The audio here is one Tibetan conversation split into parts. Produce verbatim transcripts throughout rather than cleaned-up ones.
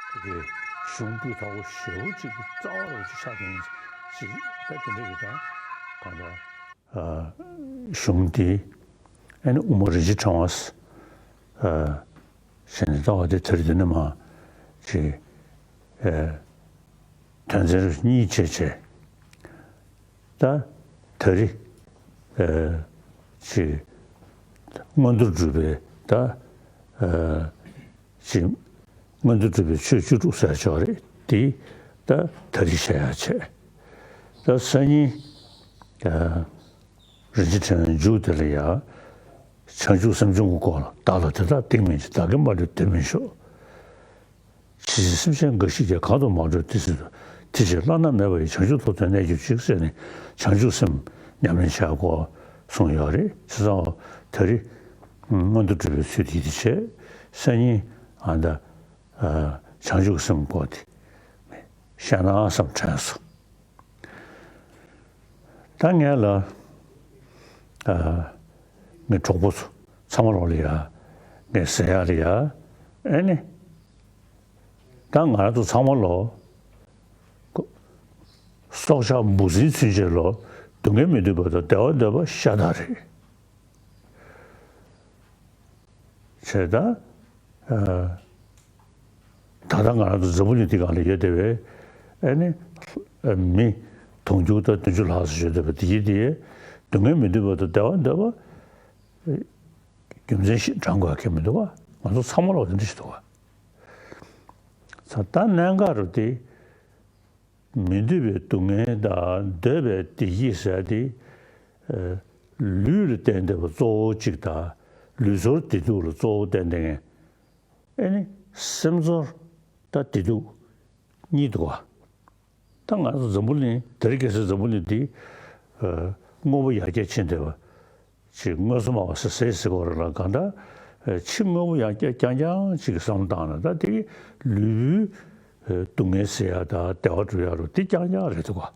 གི་གཞུང་སྤུས་དག་པོ་ཞེ་པོ་ཅིག་གི་རྩ་བ་རུ་ཅིག་ཆགས་ཀྱིན་ཅིག་ད་དེ་འདྲ་གི་ད་གང་ལྟར་ཨ་གཞུང་འདི་ཨ་ནི་དབུ་མ་རིན་ཆེན་ཕྲེང་བ་ཨ་ཞེས་ནས་ལྟ་བ་དེ་དེར་འདི་ནས་མ་ཅིག་ཨ་དོན་ཚན་རིགས་གཉིས་བྱས་བྱས། ད་ད་རེས་ཨ་ཅིག་མངོན་མཐོ་གྲུབ་པའི་ད་ཨ་ཅིག་མངོན་མཐོ་གྲུབ་པའི་ཆོས་བཅུ་དྲུག་ཟེར་ཆོག་རེད་དེ། ད་ད་རེས་བཤད་ཡག་བྱས། ད་སང་ཉིན་ཨ་རིན་ཆེན་ཕྲེང་བའི་མཇུག་དེ་ལ་ཡ་བྱང་ཆུབ་སེམས་སྦྱོང་གི་སྐོར་ལ་བདག་ལ་དེ་དག་སྟེང་མིན་གྱི་བདག་གིས་མ་གྲུབ་དེ་མིན་ཤོག་ཇི་སྲིད་སེམས་ཅན་འགའ་ཞིག་ཀྱང་གང་དུ་མ་གྲོལ་དེ་སྲིད་དུ། དེ་ཕྱིར་བླ་ན་མེད་པ་ཡི་བྱང་ཆུབ་ཐོབ་ཐོབ་གནས་གྱུར་ཅིག་ཟེར་ནས་བྱང་ཆུབ་སེམས་ཉམས་ལེན་བྱ་དགོས་གསུངས་ཡོད་རེད། བྱས་ཙང་ད་རེས་མངོན་མཐོ་གྲུབ་པའི་ཚུལ་དེ་དེ་བྱས། སང་ཉིན་ཨ་ད་བྱང་ཆུབ་སེམས་སྐོར་དེ་བཤད་ན་བསམ་དྲན་སོང་། ད་ངས་ལ་ཨ་ངའི་གྲོགས་པོ་ཚོ་ཚང་མ་ལོག་ལ་ཡ་ངས་ཟེར་ཡག་ལ་ཡ་ཨེ་ནི། ད་ང་རང་ཚོ་ཚང་མ་ལོ་སྲོག་ཆགས་འབུ་སྲིན་ཚུན་ཆད་ལོ་སྡུག་བསྔལ་མི་འདོད་པ་དང་བདེ་བ་འདོད་པ་ཤ་སྟག་རེད། བྱས་ད་ཨ་ད་ལྟ་ང་རང་ཚོ་འཛམ་བུ་གླིང་འདི་སྒང་ལ་ཡོད་བསྡད་པའི་ཨ་ནི་མི་དུང་ཕྱུར་དང་བདུན་ཅུ་ལྷག་ཙམ་ཡོད་བསྡད་པ་དེ་ཡིན་དེ་སྡུག་བསྔལ་མི་འདོད་པ་དང་བདེ་བ་འདོད་པ་རྒྱུ་མཚན་ཞིག་བགྲང་དགོས་ཀྱི་མི་འདུག་བ། ང་ཚོ་ཚང་མ་ལོག་དེ་འདྲ་ཞིག་འདུག་བ། ད་གནད་འགག་རུ་དེ་མི་འདོད་པའི་སྡུག་བསྔལ་དང་འདོད་པའི་བདེ་སྐྱིད་ཟེར་དེ་ལུས་ལ་བརྟེན་བསྡད་པ་གཙོ་བོ་གཅིག་དང་ལུས་ཚོར་བདེ་སྡུག་ལ་གཙོ་བོ་བརྟེན་བསྡད་མཁན་ཨེ་ནི་སེམས་ཚོར་དང་བདེ་སྡུག་གཉིས་འདུག་བ། ད་ང་ཚོ་འཛམ་བུ་གླིང་དེ་རིང་ཁ་སང་འཛམ་བུ་གླིང་འདི་ཨ་དངོས་པོ་ཡར་རྒྱས་ཕྱིན་བསྡད་པ་ཅིག་དངོས་སུ་སྨྲ་བ་ཟེར་ཟེར་གྱི་ཡོད་རེད་ལ། གང་ལྟར་ཨ་ཕྱི་དངོས་པོ་ཡར་རྒྱས་རྐྱང་རྐྱང་ཅིག་གི་བསམ་བློ་བཏང་ན་ད་དེ་ལུས་པོའི་ཨ་སྡུག་བསྔལ་སེལ་ཡག་དང་བདེ་བ་སྒྲུབ་ཡག་རུ་དེ་རྐྱང་རྐྱང་རེད་འདུག་ག།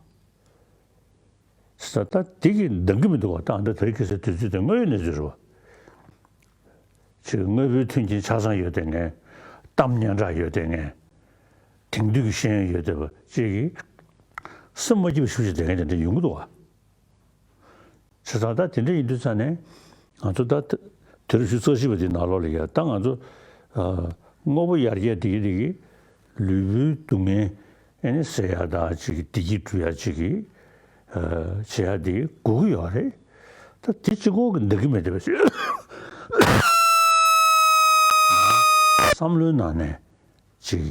ས་ད་དེ་གི་འདང་གི་མི་འདུག་བ། ད་ཨ་ད་དེ་གི་ས་དུས་ཚོད་དེ་དངོས་ཡོད་གནས་ཚུལ་རེད་བ། ཅིག་དངོས་པོའི་མཐུན་རྐྱེན་ཆ་ཚང་ཡོད་བསྡད་མཁན། གཏམ་སྙན་གྲགས་ཡོད་བསྡད་མཁན། དེང་དུས་ཀྱི་ཤེས་ཡོན་ཡོད་བསྡད་པ་ཅིག་གིས་སེམས་མ་སྐྱིད་པ་ཞེ་པོ་ཅིག་བསྡད་མཁན་དེ་འདྲ་ཡོང་གི་འདུག་བ། བྱས་ཙང་ད་དེ་འདྲ་ཡིན་དུས་ཙང་ནས་ང་ཚོ་ད་དུས་རབས་ཉི་ཤུ་རྩ་གཅིག་པ་དེའི་ནང་ལོགས་ལ་ཡ་ད་ང་ཚོ་ཨ་དངོས་པོ་ཡར་རྒྱས་དེ་གི་དེ་གི་ལུས་པོའི་སྡུག་བསྔལ་ཨེ་ནི་སེལ་ཡག་དང་ཅིག་གི་བདེ་སྐྱིད་སྒྲུབ་ཡག་ཅིག་གི་ཨ་བྱེད་ཡག་དེ་དགོས་ཀྱི་ཡོད་རེད། ད་དེ་གཅིག་པོ་གི་འདང་གི་མེད་བསྡད་པ་ཞིག་བསམ་བློའི་ནང་ནས་ཅིག་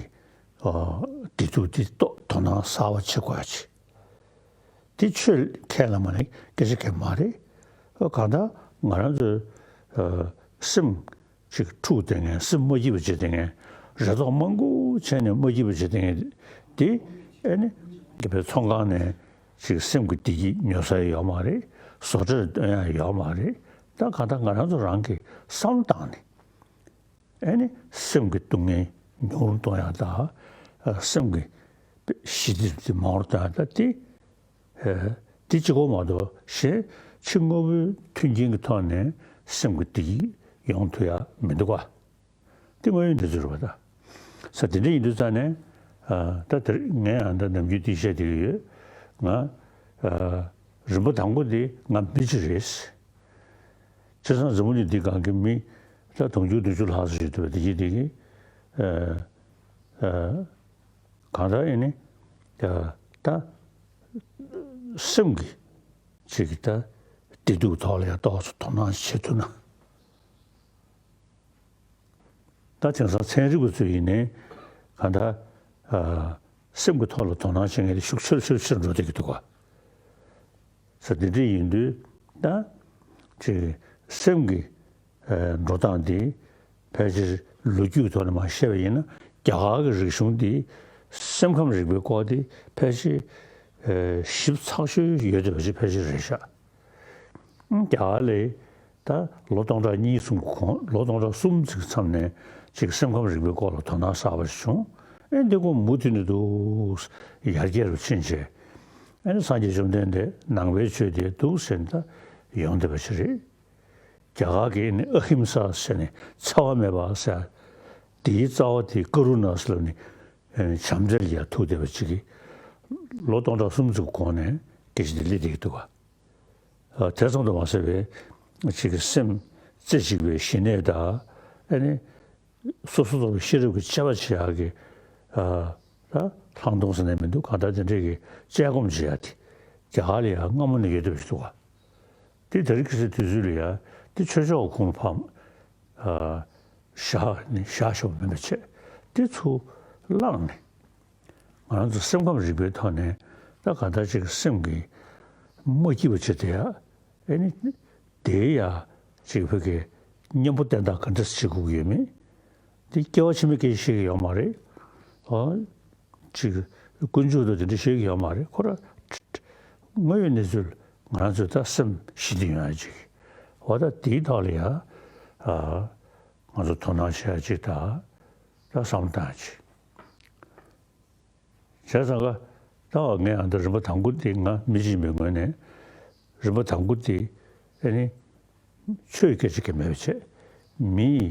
ཨ་བདེ་སྡུག་དེ་ཏོག་དོ་སྣང་གསར་པ་བྱེད་དགོས་ཡག་ཅིག་དེ་ཆོས་ཁས་ལ་མ་ལེན་སྐད་ཆ་གང་མ་རེད། གང་ལྟར་ང་རང་ཚོའི་ཨ་སེམས་ཅིག་འཁྲུག་བསྡད་མཁན། སེམས་མ་སྐྱིད་པ་བྱེད་བསྡད་མཁན། རེ་དོགས་མང་པོ་བྱས་ནས་མ་སྐྱིད་པ་བྱེད་བསྡད་མཁན་དེ་ཨེ་ནི་དེ་བའི་ཚོང་ཁང་ནས་ཅིག་སེམས་ཀྱི་བདེ་སྐྱིད་ཉོ་ས་ཡོད་མ་རེད། བཟོ་གྲྭར་སྟོན་ཡག་ཡོད་མ་རེད། ད་གང་ལྟར་ང་རང་ཚོ་རང་གི་བསམ་བློ་བཏང་ནས། ཨེ་ནི་སེམས་ཀྱི་སྡུག་བསྔལ་ཉུང་རུ་གཏོང་ཡག་དང་། ཨ་སེམས་ཀྱི་ཞི་བདེ་དེ་མང་རུ་གཏོང་ཡག་དང་དེ་ཨ་དེ་གཅིག་པོ་མ་གཏོགས་གཞན་ཕྱི་དངོས་པོའི་མཐུན་རྐྱེན་གྱི་ཐོག་ནས་སེམས་ཀྱི་བདེ་སྐྱིད་ཡོང་ཐུབ་ཡག་མི་འདུག་ག། དེ་དངོས་ཡོད་གནས་ཚུལ་རེད་པ་ད། ས་དེ་འདྲ་ཡིན་དུས་ཙང་ནས་ཨ་ད་དེར་ངས་ཨ་ད་ནམ་རྒྱུན་དེ་བཤད་བསྡད་ཀྱི་ཡོད། ང་ཨ་རིམ་པ་དང་པོ་དེ་ང་མི་གཅིག་རེད། བྱས་ཙང་འཛམ་བུ་གླིང་འདི་སྒང་གི་མི་ད་དུང་ཕྱུར་བདུན་ཅུ་ལྷག་ཙམ་ཞིག་འདུག་པ། དེ་གྱིས་དེ་གྱིས་ཨ་ཨ་གང་ལྟར་ཨེ་ནི་ད་ད་སེམས་ཀྱི་ཅིག་གི་ད་བདེ་སྡུག་ཐོག་ལ་ཡང་ཏོག་ཙམ་དོ་སྣང་བྱེད་ཐུབ་ན། ད་དེང་སང་ཚན་རིག་པ་ཚོ་ཡིན་ནའི་གང་ལྟར་ཨ་སེམས་ཀྱི་ཐོག་ལ་དོ་སྣང་བྱེད་མཁན་དེ་ཤུགས་ཆེར་ཆེར་ཆེར་འགྲོ་བསྡད་ཀྱི་འདུག་ག། ས་དེ་འདྲ་ཡིན་དུས་ད་ཅིག་སེམས་ཀྱི་ཨ་འགྲོ་སྟངས་དེ་ཕལ་ཆེར་ལོ་རྒྱུས་ཐོག་ནས་མར་བཤད་པ་ཡིན་ན། རྒྱ་གར་གྱི་རིག་གཞུང་དེ་སེམས་ཁམས་རིག་པའི་སྐོར་དེ་ཕལ་ཆེར་ཨ་ཞིབ་ཚགས་ཤོས་ཡོད་བསྡད་པ་ཞིག་ཕལ་ཆེར་རེད་ཤག། རྒྱ་གར་ལ་ད་ལོ་སྟོང་ཕྲག་གཉིས་གསུམ་གོང་། ལོ་སྟོང་ཕྲག་གསུམ་ཙམ་གྱི་མཚམས་ནས་ཅིག་སེམས་ཁམས་རིག་པའི་སྐོར་ལ་དོ་སྣང་གསར་པ་ཞིག་བྱུང་། ཨེ་འདི་ཀོ་མུ་མཐུད་ནས་འདུག་ཡར་རྒྱས་རུ་ཕྱིན་བྱས། ཨེ་སངས་རྒྱས་བཅོམ་ལྡན་འདས་ནང་པའི་ཆོས་དེ་འདུག་ཟེར་ནས་ད་ཡོང་བསྡད་པ་ཞིག་རེད། རྒྱ་གར་གྱི་ནི་ཨ་ཧིམ་ས་ཟེར་ནས་འཚེ་བ་མེད་པ་ཟེར། དེའི་རྩ་བ་དེ་ཀ་རུ་ཎ་ཟེར་ལབ་ནས་ བྱམས་བརྩེ་ལ་ཡར་ཐུག་བསྡད་པ་ཅིག་གིས་ལོ་སྟོང་ཕྲག་གསུམ་ཙམ་གོང་ནས་སྐད་ཆ་འདི་སླེབས་བསྡད་ཀྱི་འདུག་ག། དེ་ཙམ་དུ་མ་ཟད་པའི་ཅིག་གི་སེམས་རྩེ་གཅིག་པའི་ཞི་གནས་དང་ཨ་ནི། སོ་སོ་རྟོགས་པའི་ཤེས་རབ་ཀྱི་དཔྱད་པ་བྱེད་ཡག་གི་ཨ་ད་ལྷག་མཐོང་ཟེར་ནས་མི་འདུག་གང་ལྟར་དེ་འདྲས་ཀྱི་དཔྱད་སྒོམ་བྱེད་ཡག་དེ་རྒྱ་གར་ལ་ཡང་སྔ་མོ་ནས་ཡོད་བསྡད་པ་ཞིག་འདུག་ག། དེ་དེ་རིང་ཁ་སང་དུས་ཚོད་ལ་ཡང་དེ་ཆོས་ཕྱོགས་ཁོངས་ལ་ཕབ་ཨ་བཞག་ནས་བཞག་ཆོག་པ་མིན་པ་བྱས་དེ་ཚུར་བླངས་ནས་ང་རང་ཚོ་སེམས་ཁམས་རིག་པའི་ཐོག་ནས་ད་གང་ལྟར་ཅིག་སེམས་ཀྱི་མ་སྐྱིད་པ་བྱེད་བསྡད་ཡག་ཨེ་ནི། དེའི་ཡ་ཅིག་བོད་ཀྱི་གཉེན་པོ་བསྟེན་སྟངས་ག་འདྲ་བྱེད་དགོས་ཀྱི་ཡོད་མེད། འདི་སྐྱེ་བ་ཕྱི་མའི་སྐད་ཆ་བཤད་ཀྱི་ཡོད་མ་རེད། ཨོ། ཅིག་དཀོན་མཆོག་དང་དེ་འདྲ་བཤད་ཀྱི་ཡོད་མ་རེད། ཁོ་ར་དངོས་ཡོད་གནས་ཚུལ་ང་རང་ཚོས་ད་སེམས་ཞི་བདེ་ཡོང་ཡ་ཅིག་འོ་ད་དེའི་ཐོག་ལ་ཡ་ཨ་ང་ཚོ་དོ་སྣང་བྱེད་ཡ་ཅིག་དང་ད་བསམ་བློ་བཏང་ཡ་ཅིག་བྱས་ཙང་ཀ་ད་བ་ངས་ཨ་འདི་རིམ་པ་དང་པོ་དེ་ང་མི་གཅིག་མིན་ངོས་ནས་རིམ་པ་དང་པོ་དེ་ཨ་ནི་ཆོས་སྐད་ཆ་གི་མེད་པ་བྱས་མིའི་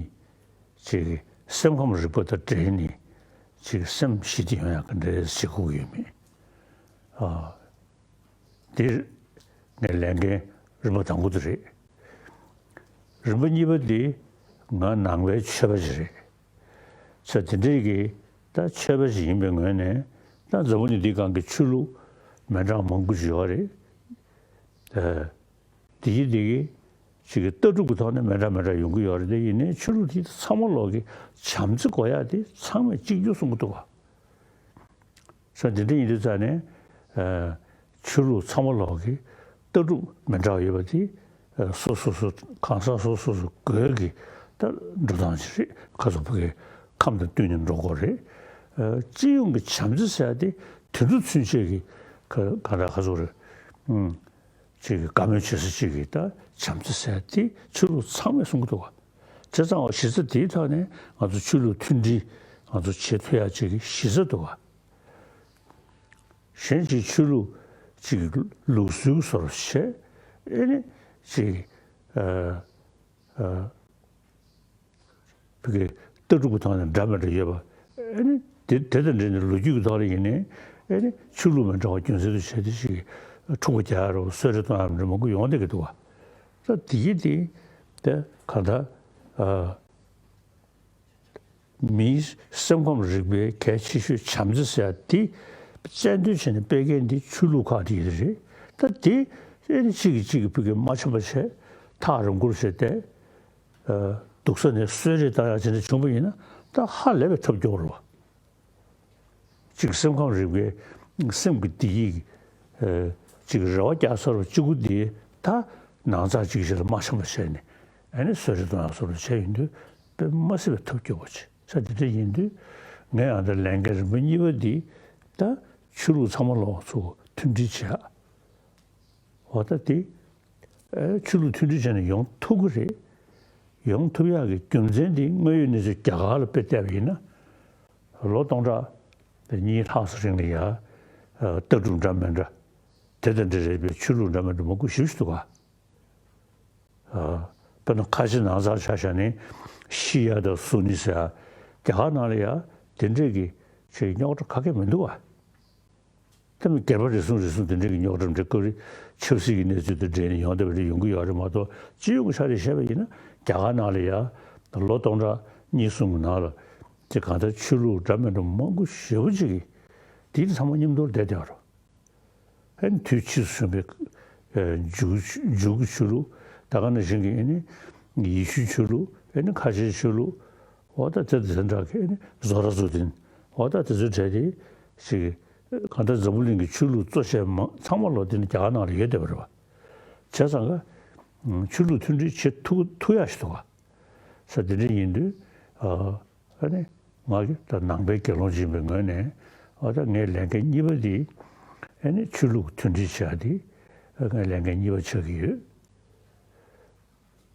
ཅིག་སེམས་ཁམས་རིག་པ་དང་འབྲེལ་ནས་ཅིག་སེམས་ཞི་བདེ་ཡོང་ཡག་གི་འདྲ་བྱེད་དགོས་ཀྱི་ཡོད་མེད། ཨ་འདི་ངས་ལས་འགན་རིམ་པ་དང་པོ་དེ་རེད། རིམ་པ་གཉིས་པ་འདི་ང་ནང་པའི་ཆོས་པ་ཞིག་རེད། ཚེ་དེ་འདྲས་ཀྱི་ད་ཆོས་པ་ཞིག་ཡིན་པའི་ངོས་ནས་ད་འཛམ་བུ་གླིང་འདིའི་སྒང་གི་ཆོས་ལུགས་མི་འདྲ་མང་པོ་ཞིག་ཡོད་རེད། ཨ་འདི་གི་འདི་གི་ཅིག་གི་ལྟ་གྲུབ་ཀྱི་ཐོག་ནས་མི་འདྲ་མི་འདྲ་ཡོང་གི་ཡོད་རེད་དེ་ཡིན་ནའི་ཆོས་ལུགས་དེ་ཚང་མ་ལོག་གི་བྱམས་བརྩེ་དགོས་ཡག་དེ་ཚང་མས་གཅིག་གྱུར་གསུང་གི་འདུག་བ། ས་འདི་འདྲ་ཡིན་དུས་ཙང་ནས་ཨ་ཆོས་ལུགས་ཚང་མ་ལོག་གི་ལྟ་གྲུབ་མི་འདྲ་བ་ཡོད་པ་དེ་ཨ་སོ་སོ་སོ་གང་ཟག་སོ་སོ་སོ་སྒོས་ཀྱི་ད་འགྲོ་སྟངས་ཅིག་རེད། ཁ་སོ་བུ་གའི་ཁམས་དང་བསྟུན་ནས་འགྲོ་དགོས་རེད། ཨ་སྤྱི་ཡོངས་ཀྱི་བྱམས་བརྩེ་ཟེར་ཡ་དེ་དུད་འགྲོ་ཚུན་ཆད་ཀྱི་ག་ག་འདྲ་ཁ་སོ་རེད། ཨུམ། ཅིག་གི་བཀའ་མོལ་བྱེད་ས་ཅིག་གི་ད་བྱམས་བརྩེ་ཟེར་དེ་ཆོས་ལུགས་ཚང་མས་གསུང་གི་འདུག་བ། བྱས་ཙང་བ་གཞི་རྩ་དེའི་ཐོག་ནས་ང་ཚོ་ཆོས་ལུགས་མཐུན་སྒྲིལ་ང་ཚོ་བྱེད་ཐུབ་ཡག་ཅིག་གི་གཞི་རྩ་འདུག་བ། གཞན་གྱི་ཆོས་ལུགས་ཅིག་གི་ལུགས་སྲོལ་བཟོ་འདྲ་བྱས་ཨེ་ནི་ཅིག་ཨ་ཨ། བོད་ཀྱི་ལྟ་གྲུབ་ཀྱི་ཐོག་ནས་འདྲ་མི་འདྲ་ཡོད་པ། ཨ་ནི་དེ་དེ་དང་འབྲེལ་ནས་ལོ་རྒྱུས་ཀྱི་ཐོག་ལ་ཡིན་ནའི་ཨ་ནི་ཆོས་ལུགས་མི་འདྲ་བ་རྒྱུ་མཚན་དུ་བྱས་ཏེ་ཞིག་འཁྲུག་པ་རྒྱག་ཡ་རོ་གསོད་རེས་གཏོང་ཡ་འདྲ་མང་པོ་ཡོང་བསྡད་ཀྱི་འདུག་བ། ད་དེ་ཡིན་དེ་དེ་གང་ལྟར་ཨ་མིའི་སེམས་ཁམས་རིག་པའི་གལ་ཆེ་ཤོས་བྱམས་བརྩེ་ཟེར་ཡ་དེ་རྩལ་འདོན་བྱས་ནས་སྤེལ་མཁན་འདི་ཆོས་ལུགས་ཁག་དེ་རེད། ད་དེ་ཨ་ནི་གཅིག་གིས་གཅིག་གི་བུ་གའི་མ་འཆམ་པ་བྱས་ཐག་རིང་པོར་བྱས་ཏེ། སྡུག་ས་ནས་གསོད་རེས་བཏང་ཡག་ཅིག་འདྲ་བྱུང་བ་ཡིན་ན་ད་ཧ་ལས་པའི་ཐབས་སྐྱོ་བོ་རེད་བ། གཅིག་སེམས་ཁམས་རིག་པའི་སེམས་ཀྱི་བདེ་སྐྱིད་ཀྱི་གཅིག་རེ་བ་རྒྱག་ས་རུ་གཅིག་པུ་དེ་ད་ནང་ཚགས་གཅིག་ཞིག་ལ་མ་འཆམ་པ་བྱས་ནས་ཨ་ནི་གསོད་རེས་གཏོང་ཡག་བཟོ་འདྲ་བྱས་ཡོང་དུས་དཔེ་མ་སྲིད་པའི་ཐབས་སྐྱོ་བོ་ཅིག་ས་དེ་འདྲ་ཡིན་དུས་ངས་ཨ་ད་ལས་འགན་རིམ་པ་གཉིས་པ་འདི་ད་ཆོས་ལུགས་ཚང་མ་ལོག་ཚུར་མཐུན་སྒྲིལ་བྱས། འོ་ད་དེ་ཨེ་ཆོས་ལུགས་མཐུན་སྒྲིལ་བྱས་ནས་ཡོང་ཐུབ་ཀྱི་རེད། ཡོང་ཐུབ་ཡག་གི་རྒྱུ་མཚན་དེ་དངོས་ཡོད་གནས་ཚུལ་རྒྱ་གར་ལ་དཔེ་བལྟས་པ་ཡིན་ན། ལོ་སྟོང་ཕྲག་གཉིས་ལྷག་ཙམ་རིང་ལ་ཡ་ཨ་ལྟ་གྲུབ་འདྲ་མི་འདྲ་དེ་དང་འབྲེལ་བའི་ཆོས་ལུགས་འདྲ་མི་འདྲ་མང་པོ་ཞེ་པོ་ཅིག་འདུག་ག། ཨ་དཔེར་ན་ཁ་ཆེ་ནང་ཚགས་ཆ་བཞག་ནས་ཤི་ཡ་དང་སུ་ནི་ཟེར་ཡ་རྒྱ་གར་ནང་ལ་ཡ་དེ་འདྲས་ཀྱི་ཆེས་རྙོག་དྲ་ག་གེ་མི་འདུག་ག། ད་མི་སྒེར་པ་རེ་ཟུང་རེ་ཟུང་དེ་འདྲའི་གི་རྙོག་དྲ་འདྲ་སྐབས་རེ་ཆབ་སྲིད་ཀྱི་གནས་ཚུལ་དང་འབྲེལ་ནས་ཡོང་བསྡད་པ་རེ་ཡོང་གི་ཡོད་རེད་མ་གཏོགས་སྤྱི་ཡོངས་ཀྱི་ཆ་ནས་བཤད་པ་ཡིན་ན་རྒྱ་གར་ནང་ལ་ཡ་ལོ་སྟོང་ཕྲག་གཉིས་གསུམ་གྱི་ནང་ལ་དེ་གང་ལྟར་ཆོས་ལུགས་འདྲ་མི་འདྲ་མང་པོ་ཞེ་པོ་ཅིག་གིས་དེ་ཚང་མ་མཉམ་དུ་བསྡད་བསྡད་པ་རེད། ཨ་ནི་དུས་ཕྱིས་སུ་བྱུང་བའི་ཨ་འཇུག་འཇུག་གི་ཆོས་ལུགས་ད་ག་ནང་བཞིན་གྱི་ཨ་ནི་ཡེ་ཤུའི་ཆོས་ལུགས་ཨ་ནི་ཁ་ཆེའི་ཆོས་ལུགས། འོ་ད་དེ་དེ་འདྲ་གི་ཨ་ནི་བཟོ་ར་བཟོ་དིན། འོ་ད་དེ་ཚོའི་གྲས་དེ་ཞིག་གང་ལྟར་འཛམ་བུ་གླིང་གི་ཆོས་ལུགས་གཙོ་ཆེ་མང་ཚང་མ་ལོ་དེ་ནི་རྒྱ་གར་ནང་ལ་ཡོད་བསྡད་པ་རེད་བ། བྱས་ཙང་ག་ཆོས་ལུགས་མཐུན་སྒྲིལ་བྱེད་ཐུབ་ཐུབ་ཡག་ཞིག་འདུག་ག། ས་དེ་འདྲ་ཡིན་དུས་ཨ་ནི་ང་གི་ད་ནང་པའི་དགེ་སློང་ཅིག་ཡིན་པའི་ངོས་ནས་འོ་ད་ངའི་ལས་འགན་གཉིས་པ་དེ་ཨ་ནི་ཆོས་ལུགས་མཐུན་སྒྲིལ་བྱ་དེ་ངའི་ལས་འགན་གཉིས་པ་ཆགས་ཀྱི་ཡོད།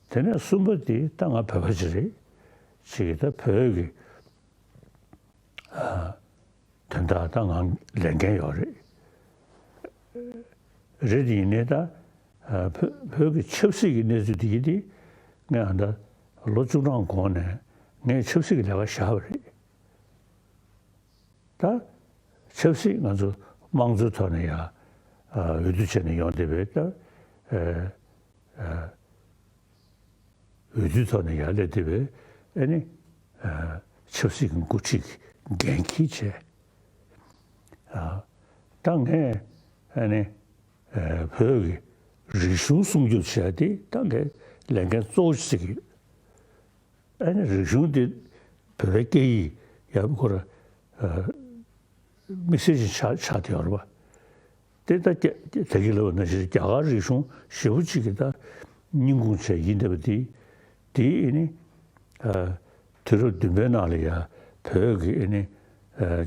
དེ་ནས་གསུམ་པ་དེ་ད་ང་བོད་པ་ཅིག་རེད། ཅིག་ད་བོད་ཀྱི་ཨ་དོན་དག་ད་ང་ལས་འགན་ཡོད་རེད། རེད་དེ་ཡིན་ནའི་ད་ཨ་བོད་བོད་ཀྱི་ཆབ་སྲིད་ཀྱི་གནས་ཚུལ་དེ་ཡིན་དེ་ངས་ཨ་ད་ལོ་བཅུ་གྲངས་གོང་ནས་ངས་ཆབ་སྲིད་ཀྱི་ལས་ཀ་བཞག་པ་རེད། ད་ཆབ་སྲིད་ང་ཚོ་དམངས་གཙོའི་ཐོག་ནས་ཡ་འོས་བསྡུ་བྱས་ནས་ཡོང་བསྡད་པའི་ད་འོས་བསྡུའི་ཐོག་ནས་ཡར་སླེབས་བསྡད་པའི་ཨ་ནི་ཆབ་སྲིད་ཀྱི་འགོ་ཁྲིད་ཀྱི་འགན་འཁྱེར་བྱས། ད་ངས་ཨ་ནི་བོད་ཀྱི་རིག་གཞུང་སྲུང་སྐྱོབ་བྱས་ཏེ་ད་ངས་ལས་འགན་གཙོ་བོ་ཞིག་བརྩི་གི་ཡོད། ཨ་ནི་རིག་གཞུང་འདི་བོད་པའི་སྐད་ཡིག་ཡག་པོ་ཁོ་ར་དམིགས་བསལ་ཞིག་ཆགས་ཆགས་བསྡད་ཡོད་རེད་པ། དེ་ལྟ་སྐད་ད་གིན་ལབ་པ་ནང་བཞིན་རྒྱ་གར་རིག་གཞུང་ཞེ་པོ་ཅིག་གི་ད་སྙིང་ཁུང་བྱས་ཡིན་བསྡད་པ་དེ་དེ་ཨེ་ནི་དུས་རབས་བདུན་པའི་ནང་ལ་ཡ་བོད་ཀྱི་ཨེ་ནི་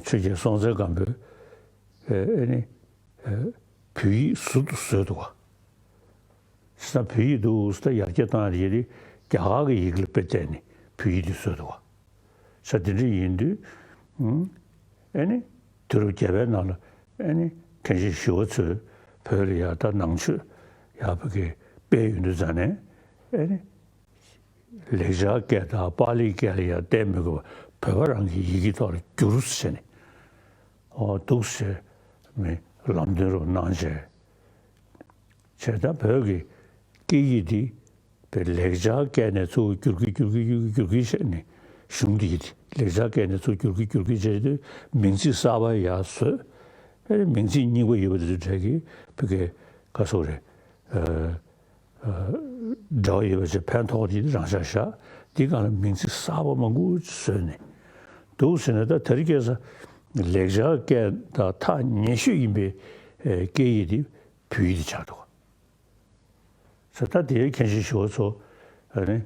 ཆོས་རྒྱལ་སྲོང་བཙན་སྒམ་པོས་ཨེ་ནི་བོད་ཡིག་ཟུར་དུ་བཟོས་འདུག་བ། བྱས་ཙང་བོད་ཡིག་འདུག་ཟེར་ཡར་རྒྱས་བཏང་ཡ་དེ་རྒྱ་གར་གྱི་ཡི་གེ་ལ་དཔེ་བལྟས་ནས་བོད་ཡིག་འདི་བཟོས་འདུག་བ། ས་དེ་འདྲ་ཡིན་དུས། ཨེ་ནི། དུས་རབས་བརྒྱད་པའི་ནང་ལ་ཨེ་ནི་མཁན་ཆེན་ཞི་བ་འཚོས་བོད་ལ་ཡ་ད་ནང་ཆོས་ཡག་པོ་གི་སྤེལ་ཡོང་དུས་ཙང་ནས་ཨེ་ནི། ལེགས་སྦྱར་སྐད་དང་པཱ་ལིའི་སྐད་ལ་ཡ་བལྟས་མི་དགོས་པར་བོད་པ་རང་གི་ཡི་གེ་ཐོག་ལ་བསྒྱུར་ཟེར་ནས། ཨོ་འདུག་ཟེར་མི་ལམ་སྟོན་རུ་གནང་བྱས། བྱས་ཙང་བོད་ཀྱི་སྐད་ཡིག་འདི་བོད་ལེགས་སྦྱར་སྐད་ནས་ཚུར་བསྒྱུར་གྱི་བསྒྱུར་གྱི་བསྒྱུར་གྱི་བསྒྱུར་གྱི་བྱས་ནས་གཞུང་འདི་ཡིན། ལེགས་སྦྱར་སྐད་ནས་ཚུར་བསྒྱུར་གྱི་བསྒྱུར་གྱི་བྱས་དུས་མིང་ཚིག་གསར་པ་ཡར་བཟོས། ཨེ་མིང་ཚིག་རྙིང་པ་ཡོད་པ་དེ་ཚོ་གྲས་ཀྱི་བོད་སྐད་ག་སོགས་རེད། འབྲེལ་བ་ཡོད་པ་ཅིག་ཕན་ཐོགས་དེ་རང་ཤག་བཞག་དེ་གང་ལ་མིང་ཚིག་གསར་པ་མང་པོ་བཟོས་ནས་འདུག་ཟེར་ན། ད་དེ་རིང་ཁ་སང་ལེགས་སྦྱར་སྐད་དང་ཐག་ཉེ་ཤོས་ཡིན་པའི་སྐད་ཡིག་དེ་བོད་ཡིག་དེ་ཆགས་འདུག་ག་ཟེར། ད་དེའི་མཁན་ཆེན་ཞི་བ་འཚོ་ཨ་ནི་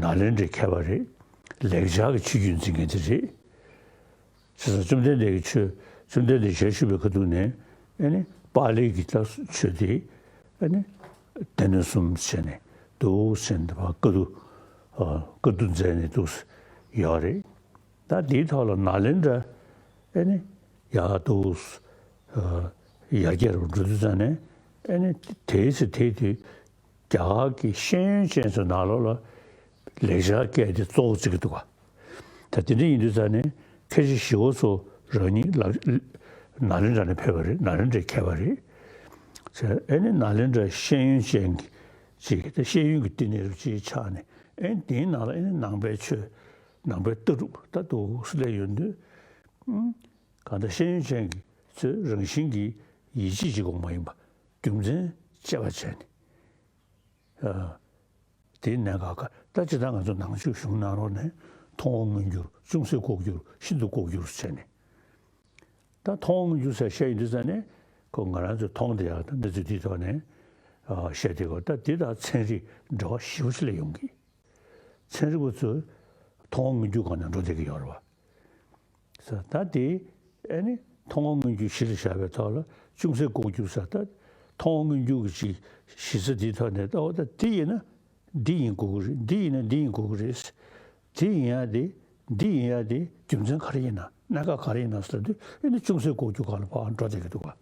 ནཱ་ལེནྡྲའི་མཁས་པ་རེད། ལེགས་སྦྱར་གྱི་ཆོས་བརྒྱུད་འཛིན་མཁན་དེ་རེད། བྱས་ཙང་བཅོམ་ལྡན་འདས་ཀྱི་ཆོས་བཅོམ་ལྡན་འདས་ཞལ་བཞུགས་པའི་ཁ་ཐུག་ནས་ཨ་ནི་པཱ་ལི་གི་ད་ཆོས་དེ་ཨ་ནི་སྡེ་སྣོད་གསུམ་བྱས་ནས་འདུག་ཟེར་ནས་ཕར་བཀའ་བསྡུ་བཀའ་བསྡུ་མཛད་ནས་འདུག་ཡོད་རེད། ད་དེའི་ཐོག་ལ་ནཱ་ལེནྡྲ་ཨེ་ནི་ཡར་དུ་ཡར་རྒྱས་རུ་འགྲོ་དུས་ཙང་ནས་ཨེ་ནི་དེའི་ཚེ་དེའི་དུས་རྒྱ་གར་གྱི་ཤེས་ཡོན་ཅན་ཚོའི་ནང་ལོགས་ལ་ལེགས་སྦྱར་སྐད་དེ་གཙོ་བོ་བརྩི་གི་འདུག་ག་ད་དེ་འདྲ་ཡིན་དུས་ཙང་ནས་མཁན་ཆེན་ཞི་བ་འཚོ་རང་ཉིད་ལ་ནཱ་ལེནྡྲ་ནས་ཕེབས་པ་རེད། ནཱ་ལེནྡྲའི་མཁས་པ་རེད། ཨེ་ནི་ནཱ་ལེནྡྲ་ཤེས་ཡོན་ཅན་གྱི་ཅིག་ད་ཤེས་ཡོན་གྱི་བསྟི་གནས་རུ་ཅིག་ཆགས་ནས་ཨེ་ནི་དེའི་ནང་ལ་ཨེ་ནི་ནང་པའི་ཆོས། ནང་པའི་ལྟ་གྲུབ་ད་འདུག་སེ་སླེབས་ཡོང་དུས། གང་ལྟར་ཤེས་ཡོན་ཅན་གྱི་ཚོས་རང་བཞིན་གྱིས་ཡིད་ཆེས་བྱེད་དགོས་མ་ཡིན་པ་རྒྱུ་མཚན་དཔྱད་པ་བྱས་ནས། དེའི་གནད་འགག་ག་ད་ཅི་ལྟར་ང་ཚོ་ནང་ཆོས་གཞུང་ནང་ལོགས་ནས་མཐོང་བ་མངོན་གྱུར་ཅུང་ཟད་ལྐོག་གྱུར་ཤིན་ཏུ་ལྐོག་གྱུར་བྱས་ནས། ད་མཐོང་བ་མངོན་གྱུར་ཟེར་བཤད་ཡོང་དུས་ཙང་ནས་ཁོ་ང་རང་ཚོས་མཐོང་བསྡད་ཡག་ད་གནས་ཚུལ་འདིའི་ཐོག་ནས་བཤད་དེ་གོ་ད་འདི་དང་ཚན་རིག་འབྲེལ་བ་ཞེ་པོ་ཅིག་སླེབས་ཡོང་གི། ཚན་རིག་པ་ཚོས་མཐོང་བ་མངོན་གྱུར་སྒང་ནས་འགྲོ་བསྡད་ཀྱི་ཡོད་རེད་བ། ཟེར་ད་དེ་ཨེ་ནི་མཐོང་བ་མངོན་གྱུར་གཞི་ལ་བཞག་པའི་ཐོག་ལ་ཅུང་ཟད་ལྐོག་གྱུར་ཟེར་ད་མཐོང་བ་མངོན་གྱུར་གྱི་ཅིག་གཞི་རྩ་དེའི་ཐོག་ནས་ད་འོ་ད་དེ་ཡིན་ན་འདི་ཡིན་དགོས་ཀྱི་རེད། འདི་ཡིན་ན་འདི་ཡིན་དགོས་ཀྱི་རེད། དེ་ཡིན་ཡ་དེ་འདི་ཡིན་ཡ་དེ་རྒྱུ་མཚན་ག་རེ་ཡིན་ན་གནད་འགག་ག་རེ་ཡིན་ན་ཟེར་དུས་ཨེ་ནི་ཅུང་ཟད་ལྐོག་གྱུར་སྒང་ལ་ཕར་འགྲོ་བསྡད་ཀྱི་འདུག་ག་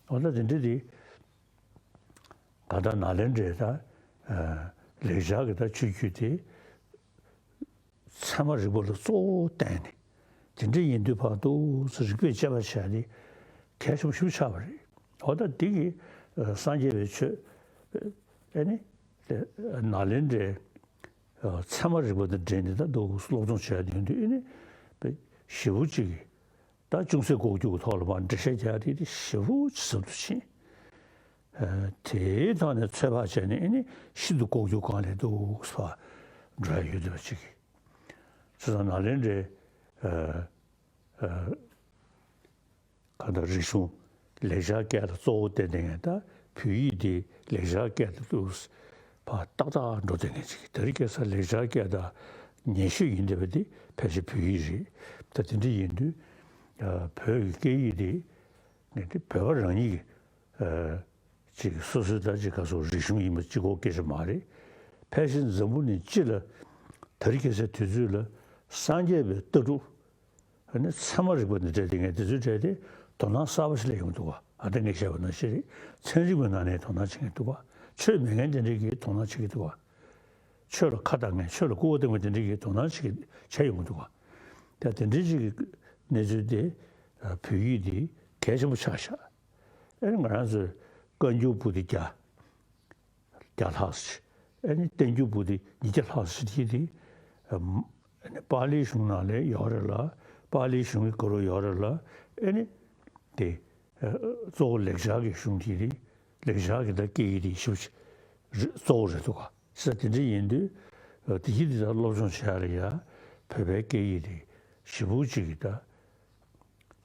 འོ་ད་དེ་འདྲ་དེ། གང་ལྟར་ནཱ་ལེནྡྲའི་ད་ལེགས་སྦྱར་གྱི་ད་ཆོས་བརྒྱུད་དེ་ཚད་མ་རིག་པ་ལ་གཙོ་བོ་བསྟན་ནས་དེ་འདྲ་ཡིན་དུས་ཕར་འདུག་སེ་རིགས་པས་དཔྱད་པ་བྱས་ཏེ་གལ་ཆེན་པོ་ཞིག་ཆགས་པ་རེད། འོ་ད་འདི་གི་སངས་རྒྱས་པའི་ཆོས་ཨེ་ནི་ནཱ་ལེནྡྲའི་ཚད་མ་རིག་པ་དང་འབྲེལ་ནས་ད་འདུག་སེ་སློབ་སྦྱོང་བྱས་ཡོང་དུས་ཨེ་ནི་ཞེ་པོ་ཅིག་གི་ད་ཅུང་ཟད་ལྐོག་གྱུར་གྱི་ཐོག་ལ་མར་འགྲེལ་བཤད་རྒྱག་དེ་དེ་ཞེ་པོ་ཅིག་ཟབ་ཏུ་ཕྱིན། དེའི་ཐོག་ནས་ཚོད་དཔག་བྱས་ནས་ཨེ་ནི་ཤིན་ཏུ་ལྐོག་གྱུར་སྒང་ལ་འདུག་སེ་འགྲོ་ཡ་ཡོད་བསྡད་པ་ཅིག་གིས། བྱས་ཙང་ནཱ་ལེནྡྲའི་གང་ལྟར་རིག་གཞུང་ལེགས་སྦྱར་སྐད་ལ་གཙོ་བོ་བསྟན་བསྡད་མཁན་ད་བོད་ཡིག་དེ་ལེགས་སྦྱར་སྐད་དུ་འདུག་སེ་ཕར་ཏག་ཏག་འགྲོ་བསྡད་མཁན་ཅིག་གིས། དེ་རིང་ཁ་སང་ལེགས་སྦྱར་སྐད་དང་ཉེ་ཤོས་ཡིན་བསྡད་པ་དེ་ཕལ་ཆེར་བོད་ཡིག་རེད། ད་དེ་འདྲ་ཡིན་དུས་བོད་ཀྱི་སྐད་ཡིག་དེ་ངས་དེ་བོད་པ་རང་ཉིད་ཀྱི་ཅིག་སོ་སོའི་ད་ཅིག་ག་སོགས་རིག་གཞུང་ཡིན་པ་གཅིག་པོ་སྐད་ཆ་མ་རེད། ཕལ་ཆེར་འཛམ་བུ་གླིང་སྤྱི་ལ་དེ་རིང་ཁ་སང་དུས་ཚོད་ལ་སངས་རྒྱས་པའི་ལྟ་གྲུབ། ཨ་ནི་ཚད་མ་རིག་པ་འདི་འདྲ་དེ་ངས་དེ་ཚོའི་གྲས་དེ་དོ་སྣང་གསར་པ་ཞིག་སླེབས་ཡོང་གི་འདུག་ག་ཨ་ད་ངས་བཤད་པ་ནང་བཞིན་རེད། ཚན་རིག་པའི་ནང་ནས་དོ་སྣང་བྱེད་མཁན་འདུག་ག་ཆོས་མེད་མཁན་དེ་འདྲས་ཀྱིས་དོ་སྣང་བྱེད་ཀྱི་འདུག་ག་ཆོས་ལ་ཁ་གཏད་མཁན་ཆོས་ལ་སྐུར་བ་བཏང་མཁན་དེ་འདྲས་ཀྱིས་དོ་སྣང་བྱེད་ཀྱི་བྱས་ཡོང་གི་འདུག་ག་ད་དེ་འདྲས་ཅིག་གི་ གནས་ཚུལ་དེ་བོད་ཡིག་དེ་གལ་ཆེན་པོ་ཆགས་ཤག་ཨེ་ང་རང་ཚོའི་བཀའ་འགྱུར་པོ་དེ་བརྒྱ། བརྒྱ་ལྷག་ཙམ། ཨ་ནི་བསྟན་འགྱུར་པོ་དེ་ཉིས་བརྒྱ་ལྷག་ཙམ་ཞིག་དེ། ཨ་ནི་པཱ་ལིའི་གཞུང་ནང་ལ་ཡོད་རེད་ལ། པཱ་ལིའི་གཞུང་གི་སྐོར་ཡོད་རེད་ལ། ཨ་ནི་དེ་གཙོ་བོ་ལེགས་སྦྱར་གྱི་གཞུང་དེ་རེད། ལེགས་སྦྱར་གྱི་ད་སྐད་ཡིག་དེ་ཞིབ་གཙོ་བོ་རེད་འདུག་ག་ས་དེ་འདྲ་ཡིན་དུས་དེ་གྱིས་དེ་ད་སློབ་སྦྱོང་བྱེད་ཡ་ལ་ཡ་བོད་པའི་སྐད་ཡིག་དེ་ཞེ་པོ་ཅིག་གི་ད་